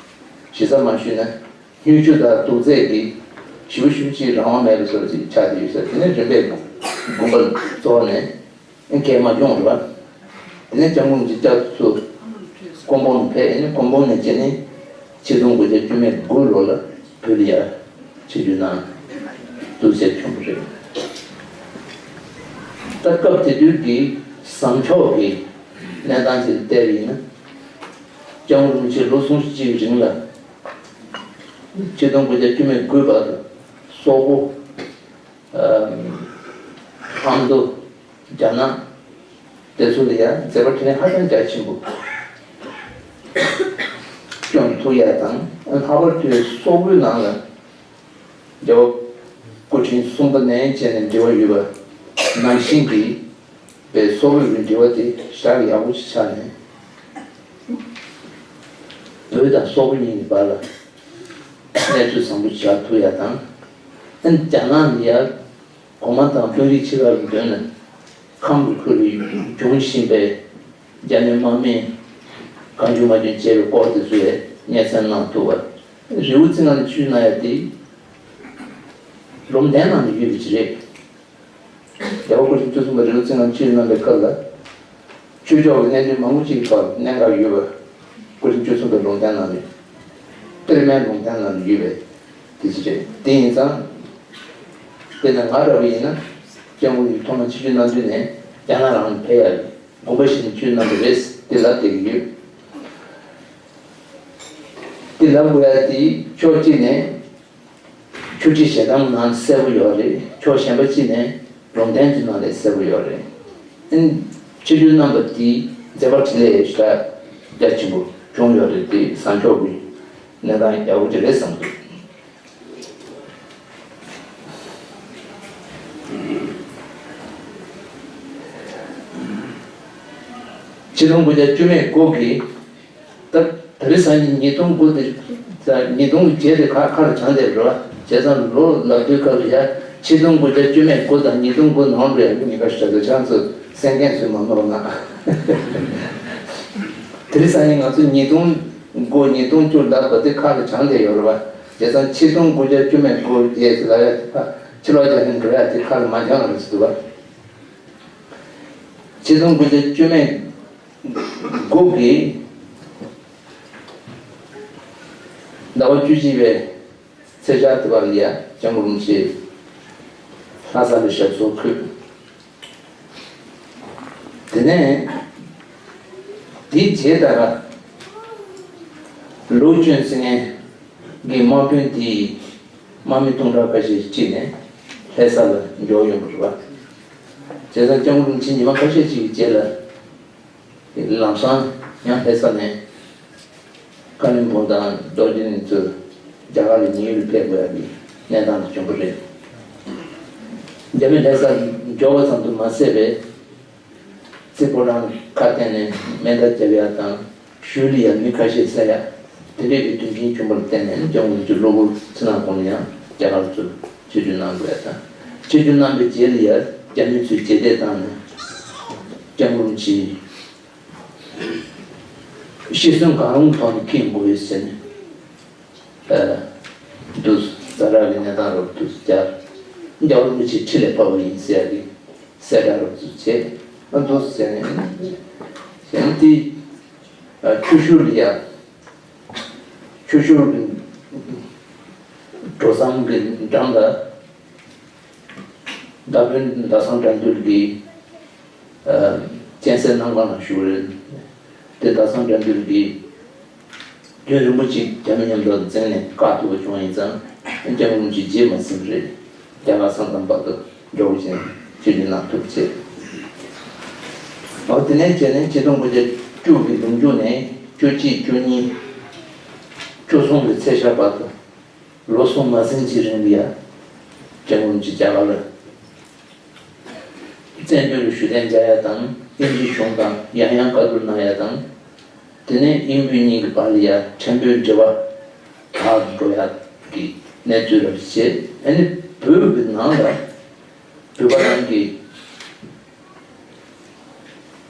ཞེ་ས་མ་ཞུས་ན། སྨྱོ་ཤུལ་དང་སྡུག་ཚད་ཀྱིས་ཞེ་པོ་ཞེ་པོ་ཅིག་རང་དབང་མེད་པའི་བཟོ་འདྲ་ཅིག་ཆགས་བསྡད་ཡོད་ས་རེད། དེ་ནས་རིམ་པས་དགོན་པ་ལ་བཙོག་ནས་སྐད་མ་སྐྱོང་རེད་པ། དེ་ནས་སྐྱབས་མགོན་གྱིས་བསྐྱར་དུ་སྐུ་འབུམ་ཕེབས། ཨ་ནི་སྐུ་འབུམ་ནས་བྱས་ནས་ཆིག་སྟོང་དགུ་བརྒྱ་བཅུ་མེད་དགུ་ལོ་ལ་བོད་ལ་ཡར་ཆིབས་བསྒྱུར་གནང་འདུག་ཟེར་བྱུང་བ་རེད། ད་སྐབས་དེ་དུས་ཀྱི་བཟང་ཕྱོགས་ཀྱི་གནས་སྟངས་ཅིག་ལ་བལྟས་པ་ཡིན་ན། སྐྱབས་མགོན་རིན་པོ་ཆེ་ལོ་གསུམ་བཞི་གི་རིང་ལ། ཆིག་སྟོང་དགུ་བརྒྱ་བཅུ་མེད་དགུ་བར་དུ་སོག་པོ། ཨ་མདོ། རྒྱ་ནག་དེ་ཚོ་ལ་ཡང་མཛད་པ་འཕྲིན་ལས་ཧ་ཅང་རྒྱ་ཆེན་པོ་སྐྱོང་ཐུབ་ཡ་དང་། ལྷག་པར་དུ་སོག་པོའི་ནང་ལ་རྒྱལ་བ་སྐུ་ཕྲེང་གསུམ་པ་ནས་བྱས་ནས་འབྲེལ་བ་ཡོད་པ་ནང་བཞིན་གྱི་པའི་སོག་པོའི་འབྲེལ་བ་དེ་ཞེ་དྲག་ཡག་པོ་ཞིག་ཆགས་ནས། བོད་དང་སོག་པོ་གཉིས་ཀྱི་བར་ལ་གནས་ཚུལ་བཟང་པོ་ཞིག་ཆགས་ཐུབ་ཡ་དང་། ཨ་ནི་རྒྱ་ནག་ནས་ཡར་གོང་མ་དང་དཔོན་རིགས་ཕྱི་ལ་འདོན་ནས་ཁམས་ཀྱི་ཁུལ་ལ་འབྱུང་བཞིན་པའི་རྒྱ་མི་དམག་མིས་གང་བྱུང་མང་བྱུང་བྱས་པའི་སྐོར་དེ་ཚོ་ལ་སྙན་སེང་གནང་ཐུབ་པ། རི་བོ་རྩེ་ལྔ་ལ་ཆིབས་གནང་ཡ་དེ་ལུང་བསྟན་ནང་ལ་ཡོད་པ་ཅིག་རེད། རྒྱལ་བ་སྐུ་ཕྲེང་བཅུ་གསུམ་པ་རི་བོ་རྩེ་ལྔ་ཆིབས་གནང་པའི་སྐབས་ལ། ཆོས་ཕྱོགས་ཀྱི་གནད་དོན་མང་པོ་ཅིག་གི་ཐོག་གནད་འགག་ཡོད་པ། སྐུ་ཕྲེང་བཅུ་གསུམ་པའི་ལུང་བསྟན་ནང་ནས། གཏེར་མའི་ལུང་བསྟན་ནང་ནས་ཡོད་པའི་དེ་ཅིག་རེད། དེ་ཡིན་ཙང་། དཔེར་ན་ང་འདྲ་བོ་ཡིན་ན། སྐྱབས་མགོན་གྱིས་ཐོག་མར་ཆིབས་བསྒྱུར་གནང་དུས་ནས་རྒྱ་ནག་རང་ལ་ཕེབས་ཡ་དགོངས་པ་བཞེས་ནས་ཆིབས་གནང་པ་རེད། དེ་ལབ་བསྡད་ཀྱི་ཡོད། དེ་ལབ་དགོས་ཡ་དེ་ཕྱོགས་གཅིག་ནས། ཆོས་ཀྱི་ཞལ་གདམས་ནང་གསལ་པོ་ཡོད་རེད། ཕྱོགས་གཞན་པ་གཅིག་ནས་ལུང་བསྟན་གྱི་ནང་ལས་གསལ་པོ་ཡོད་རེད། ཨིན། ཆིབས་བསྒྱུར་གནང་པ་དེའི་མཛད་པ་འཕྲིན་ལས་ཞེ་དྲག་རྒྱ་ཆེན་པོ་བྱུང་ཡོད་རེད། དེ་བཟང་ཕྱོགས་ཀྱི་གནས་སྟངས་ཡག་པོ་ཅིག་རེད་བསམ་གྱི་འདུག། ཆིག་སྟོང་དགུ་བརྒྱ་བཅུ་མེད་དགུ་གི། ད་དེ་རིང་སང་ཉིན་ཉིས་སྟོང་དགུ་དེ། ད་ཉིས་སྟོང་གི་རྗེས་དེ་ཁ་ཁ་ལ་བྱང་དེ་རེད་བ། བྱས་ཙང་ལོ་ལབ་དུས་སྐབས་ལ་ཡ་ཆིག་སྟོང་དགུ་བརྒྱ་བཅུ་མེད་དགུ་དང་ཉིས་སྟོང་དགུ་ནང་དུ་ཡ་གི་ཉེན་ཁ་ཞིག་ད་ཆང་ཚོ་གསན་མཁན་ཚོས་མ་ནོར་ན། དེ་རིང་སང་ཉིན་ང་ཚོ་ཉིས་སྟོང་དགུ་ཉིས་སྟོང་བཅུ་ལབ་པ་དེ་ཁ་ལ་བྱང་དེ་ཡོད་རེད་བ། བྱས་ཙང་ཆིག་སྟོང་དགུ་བརྒྱ་བཅུ་མེད་དགུ་རྗེས་ལ་ཡ་ཕྱི་ལོགས་རྒྱག་ནས་འགྲོ་ཡ་དེ་ཁ་ལ་མ་བྱང་རེད་ཟེར་འདུག་བ། ཆིག་སྟོང་དགུ་བརྒྱ་བཅུ་མེད་དགུ་གི་ཟླ་བ་བཅུ་གཅིག་པའི་ཚེས་བཅུ་དེ་བར་ལ་ཡ་སྐྱབས་མགོན་རིན་པོ་ཆེ་ལྷ་ས་ལ་ཞབས་སོར་འཁོད། དེ་ནས་དེའི་རྗེས་ལྟར་ལོ་གཅིག་ཟིན་གྱི་དམག་དཔོན་དེས་དམག་མི་སྟོང་ཕྲག་ཁ་ཤས་ཁྲིད་ནས་ལྷ་ས་ལ་འབྱོར་ཡོང་བ་རེད་བ། བྱས་ཙང་སྐྱབས་མགོན་རིན་པོ་ཆེ་ཉི་མ་ཁ་ཤས་ཤིག་གི་རྗེས་ལ་ལམ་སང་ཡང་ལྷ་ས་ནས་ཀ་ལིམ་པོང་དང་རྡོ་རྗེ་གླིང་ཚོས་རྒྱ་གར་ལ་ཉེན་གཡོལ་ཕེབས་དགོས་ཡ་གི་གནས་སྟངས་དེ་བྱུང་བ་རེད། རྒྱ་མི་ལྷ་ས་འབྱོར་བ་ཙམ་དུ་མ་ཟད་པའི། རྩེ་ཕོ་བྲང་ཁ་གཏན་ནས་མེ་མདའ་བརྒྱབ་ཡ་དང་ཞུ་ལི་ཡ་མི་ཁ་ཤས་བསད་ཡ་དེ་འདྲས་ཀྱི་དོན་རྐྱེན་བྱུང་བར་བརྟེན་ནས་སྐྱབས་མགོན་གྱི་གློ་བུར་ཚེ་ནང་གོང་ལ་ཡང་རྒྱ་གར་ཚོས་ཆིབས་བསྒྱུར་གནང་དགོས་ཡ་དང་། ཆིབས་བསྒྱུར་གནང་བའི་རྗེས་ལ་ཡ་རྒྱ་མི་ཚོས་རྗེས་འདེད་བཏང་ནས་སྐྱབས་མགོན་གྱིས་ཤི་གསོན་གང་རུང་ཐོག་ནས་འཁྱེར་དགོས་ཡོད་ཟེར་ནས། ཨ། འདུག་ཛ་དྲག་གི་གནས་སྟངས་རབ་ཏུ་སྦྱར། རྒྱལ་བ་རིན་པོ་ཆེ་ཁྲི་ལས་ཕབ་པ་ཡིན་ཟེར་ཡ་གི་གསལ་བསྒྲགས་རབ་ཏུ་བྱས། ཨ། འདུག་ཟེར་ནས་གཞན་དེ། ཨ། ཆུ་ཤུར་ལ་ཡ། ཆུ་ཤུར་གྱི་གྲོ་ཟམ་གྱི་འགྲམ་ལ། མདའ་དཔོན་ཟླ་བཟང་དགྲ་འདུལ་གྱིས། ཨ། སྤྱན་གསལ་གནམ་གང་ལ་བཞུགས་རེད། དེ་ཟླ་བཟང་དགྲ་འདུལ་གྱིས་རྒྱུན་རིང་པོ་ཅིག་རྒྱ་མི་མཉམ་དུ་འཛིང་ནས་བཀག་ཐུབ་པ་བྱུང་བ་ཡིན་ཙང་། སྐྱབས་མགོན་རིན་པོ་ཆེ་རྗེས་མ་ཟིན་པ་རེད། རྒྱ་གར་ས་མཚམས་བར་དུ་འགྲོ་བཞིན་ཆིབས་བསྒྱུར་གནང་ཐུབ་ཚེ། འོ། དེ་ནས་བྱས་ནས་ཆིག་སྟོང་དགུ་བརྒྱ་བཅུ་གི་ལོ་མཇུག་ནས་བཅུ་གཅིག་བཅུ་གཉིས་བཅུ་གསུམ་གྱི་ཚེས་ཤར་བར་དུ་ལོ་གསུམ་མ་ཟིན་གྱི་རིང་ལ་ཡ་སྐྱབས་མགོན་རིན་པོ་ཆེ་རྒྱ་གར་ལ། བཙན་བྱོལ་ལ་བཞུགས་གདན་འཇགས་ཡ་དང་། དབྱིན་ཇིའི་གཞུང་དང་ཡང་ཡང་བཀའ་བསྡུར་གནང་ཡ་དང་། དེ་ནས་དབྱིན་བོད་གཉིས་ཀྱི་བར་ལ་ཡ་ཕྲན་བུའི་འབྲེལ་བ་དྲག་འགྲོ་ཡ་གི་གནས་ཚུལ་རབ་བཤད། ཨ་ནི་བོད་ཀྱི་ནང་ལ་བོད་པ་རང་གི་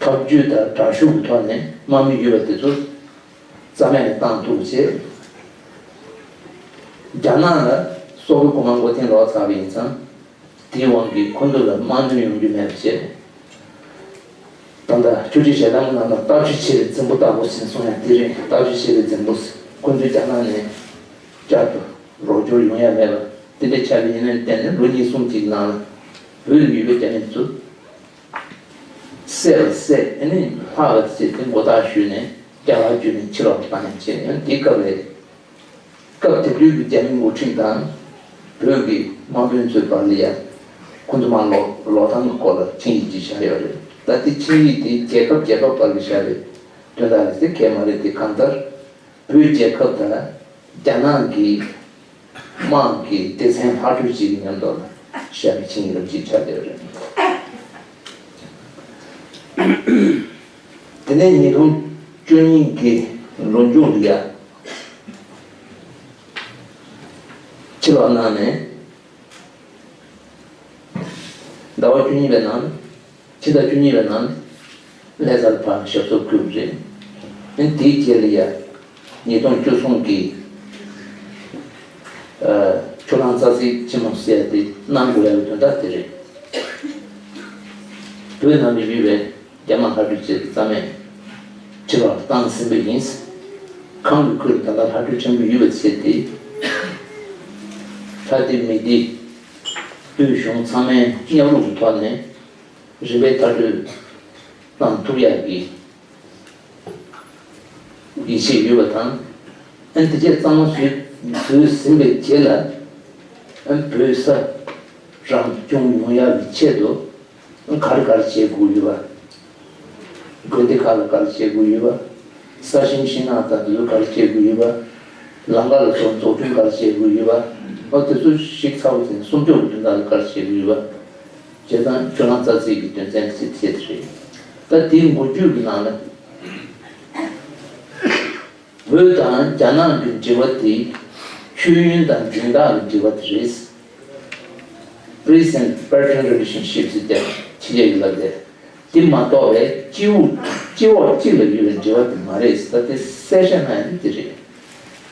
ཐབས་ཇུས་དང་དྲག་ཤུགས་ཀྱི་ཐོག་ནས་དམག་མི་ཡོད་པ་དེ་ཚོ་རྩ་མེད་ལ་བཏང་ཐུབ་པ་བྱས། རྒྱ་ནག་ལ་སོག་པོའི་གོང་མ་མགོ་རྟིང་སློག་ཚར་བ་ཡིན་ཙང་། དེའི་དབང་གིས་ཁོ་ཚོ་ལ་དམག་གནོན་ཡོང་རྒྱུ་མེད་པ་བྱས། ད་ལྟ་ཆོས་ཁྲི་ཞལ་ཐང་གི་ནང་ལ་ལྟ་ཆུ་ཆེ་བའི་རྫིང་བུ་ལྟ་བུ་ཟེར་གསུང་ཡ་དེ་རེད། ལྟ་ཆུ་ཆེ་བའི་རྫིང་བུ་ཟེར། ཁོ་ཚོས་རྒྱ་ནག་ནས་བསྐྱར་དུ་རོགས་སྐྱོར་ཡོང་ཡ་མེད་པ་དེ་འདྲ་ཆགས་པ་ཡིན་ནའི་བརྟེན་ནས། ལོ་གཉིས་གསུམ་གཅིག་ནང་ལ་བོད་ལ་ཡོད་པའི་རྒྱ་མི་ཚོ་བསད་པ་བསད། ཨ་ནི་ལྷག་པ་བྱས་ཏེ་མགོ་བཏགས་གཞུས་ནས་རྒྱ་གར་བསྐྱུར་ནས་ཕྱི་ལོགས་ལ་བཏང་ཡ་བྱས། ཨ་ནི་དེའི་སྐབས་ལ། སྐབས་དེ་དུས་ཀྱི་རྒྱ་མིའི་འགོ་ཁྲིད་དང་བོད་ཀྱི་དམག་དཔོན་ཚོའི་བར་ལ་ཡ་ཁོ་ཚོ་དམག་ལོག་ལོག་སྟངས་ཀྱི་སྐོར་ལ་ཆིངས་ཡིག་ཅིག་བཞག་ཡོད་རེད། ད་དེ་ཆིངས་ཡིག་དེ་རྒྱལ་ཁབ་རྒྱལ་ཁབ་བར་ལ་བཞག་པའི་དོན་དག་རེད་ཟེར་གྱི་མ་རེད། དེ་གང་ལྟར་བོད་རྒྱལ་ཁབ་དང་རྒྱ་ནག་གི་དམག་གི་སྡེ་ཚན་ལྷག་འཕྲོ་གཅིག་གི་མཉམ་དུ་ལ་བཞག་པའི་ཆིངས་ཡིག་རབ་ཅིག་ཆགས་བསྡད་ཡོད་རེད། དེ་ནས་ཉིས་སྟོང་བཅུ་གཉིས་ཀྱི་ལོ་མཇུག་ལ་ཡ་ཕྱི་ལོགས་གནང་ནས། ཟླ་བ་བཅུ་གཉིས་པའི་ནང་། ཕྱི་ཟླ་བཅུ་གཉིས་པའི་ནང་ལྷ་སར་ཕར་ཞབས་སོར་འཁོད་པ་རེད། ཨ་ནི་དེའི་རྗེས་ལ་ཡ་ཉིས་སྟོང་བཅུ་གསུམ་གྱི་ཨ་ཆུ་གླང་རྩ་ཚིག་ཆེན་མོ་ཟེར་ཡ་དེ་གནང་དགོས་ཡ་གི་དོན་དག་དེ་རེད། བོད་ནང་ལ་ཡོད་པའི་རྒྱ་དམག་ལྷག་འཕྲོ་བཅས་རྩ་མེད་ཕྱི་ལོགས་ལ་བཏང་ཟིན་པ་ཡིན། གང་གི་ཁུར་ད་ལྟ་ལྷག་འཕྲོ་ཆེན་པོ་ཡོད་པ་བྱས་ཏེ། ལྷ་སྡེ་མི་སྡེ་དབུས་གཞུང་ཚང་མའི་མཉམ་རུབ་ཀྱི་ཐོག་ནས་རིམ་པས་མཐར་སྐྲོད་གནང་ཐུབ་ཡག་གི་ཡིད་ཆེས་ཡོད་པ་དང་། ཨ་ནི་དེ་བྱས་གཙང་མ་བཟོས་བཟོས་ཟིན་པའི་རྗེས་ལ། ཨ་ནི་བོད་ས་རང་སྐྱོང་ཡོང་ཡག་གི་ཆེད་དུ། ཨ་ནི་ག་རེ་ག་རེ་བྱེད་དགོས་ཡོད་པ། དགོན་སྡེ་ཁག་ལ་ག་རེ་བྱེད་དགོས་ཡོད་པ། ས་ཞིང་ཤིང་ནགས་དང་དེ་ཚོ་ག་རེ་བྱེད་དགོས་ཡོད་པ། ལམ་ཁ་ལ་སོགས་འཛུགས་སྐྲུན་ག་རེ་བྱེད་དགོས་ཡོད་པ། ཨ་དེ་ཚོ་ཞིག་ཚ་བོ་ཟིན། སྲུང་སྐྱོབ་ཀྱི་དོན་དག་ལ་ག་རེ་བྱེད་དགོས་ཡོད་པ། བྱས་ཙང་ཆུ་གླང་རྩ་ཚིག་གི་དོན་ཚན་ཟེར་བྱས་དེ་རེད། ད་དེའི་འགོ་བརྗོད་ཀྱི་ནང་ལ། བོད་དང་རྒྱ་ནག་གི་འབྲེལ་བ་དེ་མཆོད་ཡོན་དང་སྦྱིན་བདག་གི་འབྲེལ་བ་དེ་རེད། Present pattern relationships ཟེར་ཏེ་ཕྱི་རྒྱལ་གྱི་ལབ་དེ། དེ་མ་གཏོགས་པའི་སྤྱི་བོ་སྤྱི་བོ་གཅིག་ལ་ཡོད་པའི་འབྲེལ་བ་དེ་མ་རེད་ཟེར་ཏེ་གསལ་བཤད་གནང་ཡ་ནི་དེ་རེད།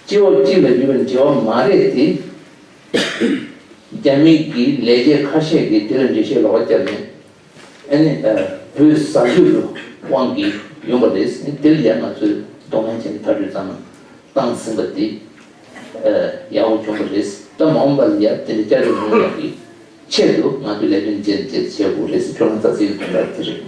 སྤྱི་བོ་གཅིག་ལ་ཡོད་པའི་འབྲེལ་བ་མ་རེད་དེ། རྒྱ་མི་གི་ལས་བྱེད་ཁ་ཤས་ཀྱིས་དེ་ལ་འགྲེལ་བཤད་ལོག་པ་བརྒྱབ་ནས། ཨ་ནི་བོད་ཟ་རྒྱུ་དབང་གིས་ཡོང་པ་རེད། དེ་ལ་ཡང་ང་ཚོས་གདོང་ལེན་བྱས་ནས་ཐག་གཅོད་བཏང་བཏང་ཟིན་པ་དེ་ཡག་པོ་བྱུང་བ་རེད། ད་མ་འོངས་པ་ལ་ཡང་དེ་འདྲ་བསྐྱར་ཡོང་ཡག་གི་ཆེད་དུ་ང་ཚོས་ལས་དོན་བྱེད་བྱེད་དགོས་རེད། ཁྱོད་རང་རྩ་ཚིག་གི་དོན་དག་དེ་རེད།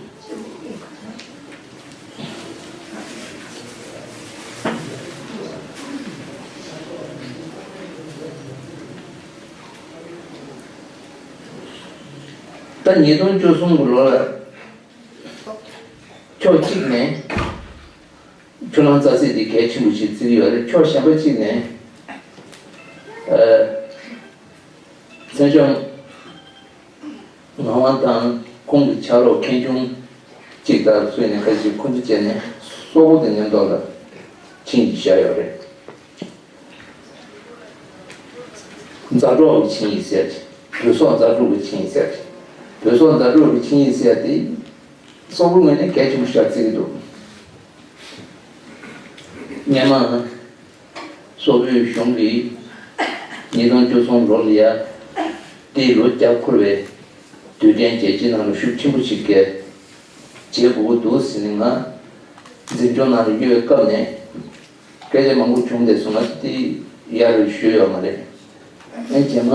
ད་ཉིས་སྟོང་བཅུ་གསུམ་གྱི་ལོ་ལ་ཕྱོགས་གཅིག་ནས་ཁྱོད་རང་རྩ་ཚིག་འདི་གལ་ཆེན་པོ་ཞིག་བརྩི་གི་ཡོད་རེད། ཕྱོགས་གཞན་པ་གཅིག་ནས་ཨ་མཚན་བྱང་ངག་དབང་དང་ཁོང་གི་ཕྱག་རོགས་མཁན་ཆུང་གཅིག་དང་སུ་ཡིན་ནའི་ཁ་ཤས་ཁོང་ཚོ་བྱས་ནས་སོག་པོ་དང་མཉམ་དུ་ལ་ཆིངས་ཡིག་བཞག་ཡོད་རེད། མཛའ་གྲོགས་ཀྱི་ཆིངས་ཡིག་ཟེར་གྱི། བོད་སོག་མཛའ་གྲོགས་ཀྱི་ཆིངས་ཡིག་ཟེར་གྱི། བོད་སོག་མཛའ་གྲོགས་ཀྱི་ཆིངས་ཡིག་ཟེར་ཏེ་སོག་པོའི་ངོས་ནས་གལ་ཆེན་པོ་ཞིག་བརྩི་གི་འདུག་སྔོན་མ་སོག་པོའི་གཞུང་གིས་ཉིས་སྟོང་བཅུ་གསུམ་ལོ་ལ་ཡ་དེའི་ལོ་བརྒྱ་འཁོར་བའི་དུས་དྲན་རྒྱལ་སྤྱིའི་ནང་ལ་ཤུགས་ཆེན་པོ་ཞིག་གིས་བྱེད་དགོས་ཀྱི་འདུག་ཟེར་ནས་ང་འཛིན་སྐྱོང་ནང་ལ་གཡོལ་བའི་སྐབས་ནས། སྐད་ཆ་མང་པོ་བྱུང་བསྡད་སོང་། ང་ཚོ་དེ་ཡར་ཞུས་ཡོད་མ་རེད། ཨ་ནི་རྗེས་མ་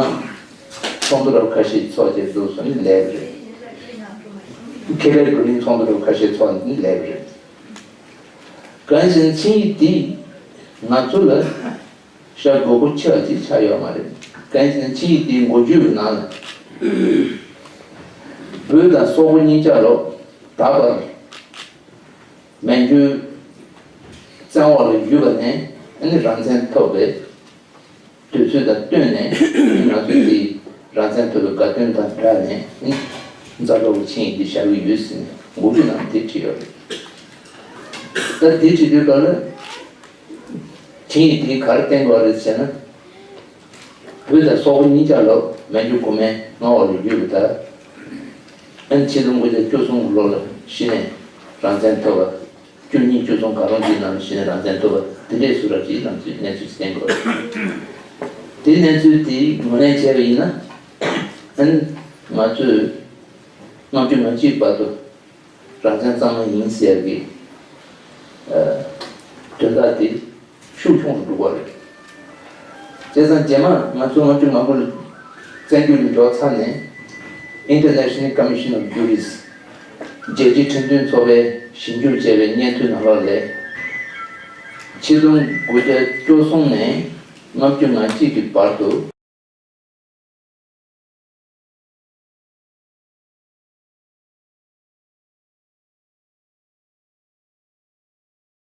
ཚོགས་འདུ་རབ་ཁ་ཤས་ཚོགས་བྱས་འདུག་སོང་ནི་ལས་རེད། ཁེ་ལས་བགྲོ་གླེང་ཚོགས་འདུ་རབ་ཁ་ཤས་ཚོགས་ནི་ལས་རེད། གང་ཡིན་ཟེར་ན་ཆིངས་ཡིག་འདི་ང་ཚོ་ལ་ཤར་དགོས་མཁོ་ཆེ་བ་ཅིག་ཆགས་ཡོད་མ་རེད། གང་ཡིན་ཟེར་ན་ཆིངས་ཡིག་འདིའི་འགོ་བརྗོད་ཀྱི་ནང་ལ་བོད་དང་སོག་པོ་གཉིས་ཆ་ལོ་ད་བར་མན་ཇུ་བཙན་འོག་ལ་ཡོད་པ་ནས་ཨ་ནི་རང་བཙན་ཐོབ་པའི་དུས་ཚོད་དང་བསྟུན་ནས་ང་ཚོས་འདི་རང་བཙན་ཐོབ་པའི་དགའ་སྟོན་དང་སྦྲགས་ནས་ཨ་ནི་མཛའ་གྲོགས་ཀྱི་ཆིངས་ཡིག་འདི་བཞག་གི་ཡོད་ཟེར་ནས་འགོ་བརྗོད་ནང་དེ་བྲིས་ཡོད་རེད། ད་དེ་བྲིས་དུས་སྐབས་ལ་ཆིངས་ཡིག་དེ་ག་རེ་བསྟན་དགོས་རེད་ཟེར་ན། བོད་དང་སོག་པོ་གཉིས་ཆ་ལོ་མན་ཇུ་གོང་མའི་མངའ་འོག་ལ་ཡོད་པ་དང་། ཨ་ནི་ཆིག་སྟོང་དགུ་བརྒྱ་བཅུ་གསུམ་ལོ་ལ་གཞི་ནས་རང་བཙན་ཐོབ་པ། བཅུ་གཉིས་བཅུ་གསུམ་གང་རུང་གཅིག་ནང་ལ་གཞི་ནས་རང་བཙན་ཐོབ་པ་དེ་འདྲས་སུ་ར་གཅིག་ལམ་ཚུལ་གནས་ཚུལ་བསྟན་དགོས། དེ་གནས་ཚུལ་དེ་ངོས་ལེན་བྱས་པ་ཡིན་ན། ཨ་ནི་ང་ཚོས་ལྔ་བཅུ་ང་གཅིག་བར་དུ་རང་བཙན་གཙང་མ་ཡིན་ཟེར་གྱི་དོན་དག་དེ་ཤུགས་ཆུང་རུ་འགྲོ་གི་རེད། བྱས་ཙང་རྗེས་མ་ང་ཚོ་ལྔ་བཅུ་ང་དགུ་ལ་བཙན་བྱོལ་ལ་འབྱོར་ཚར་ནས་International Commission of Jurists རྒྱལ་སྤྱིའི་ཁྲིམས་དོན་ཚོགས་པས་ཞིབ་འཇུག་བྱས་པའི་སྙན་ཐོའི་ནང་ལོགས་ལས། ཆིག་སྟོང་དགུ་བརྒྱ་བཅུ་གསུམ་ནས་ལྔ་བཅུ་ང་གཅིག་གི་བར་དུ།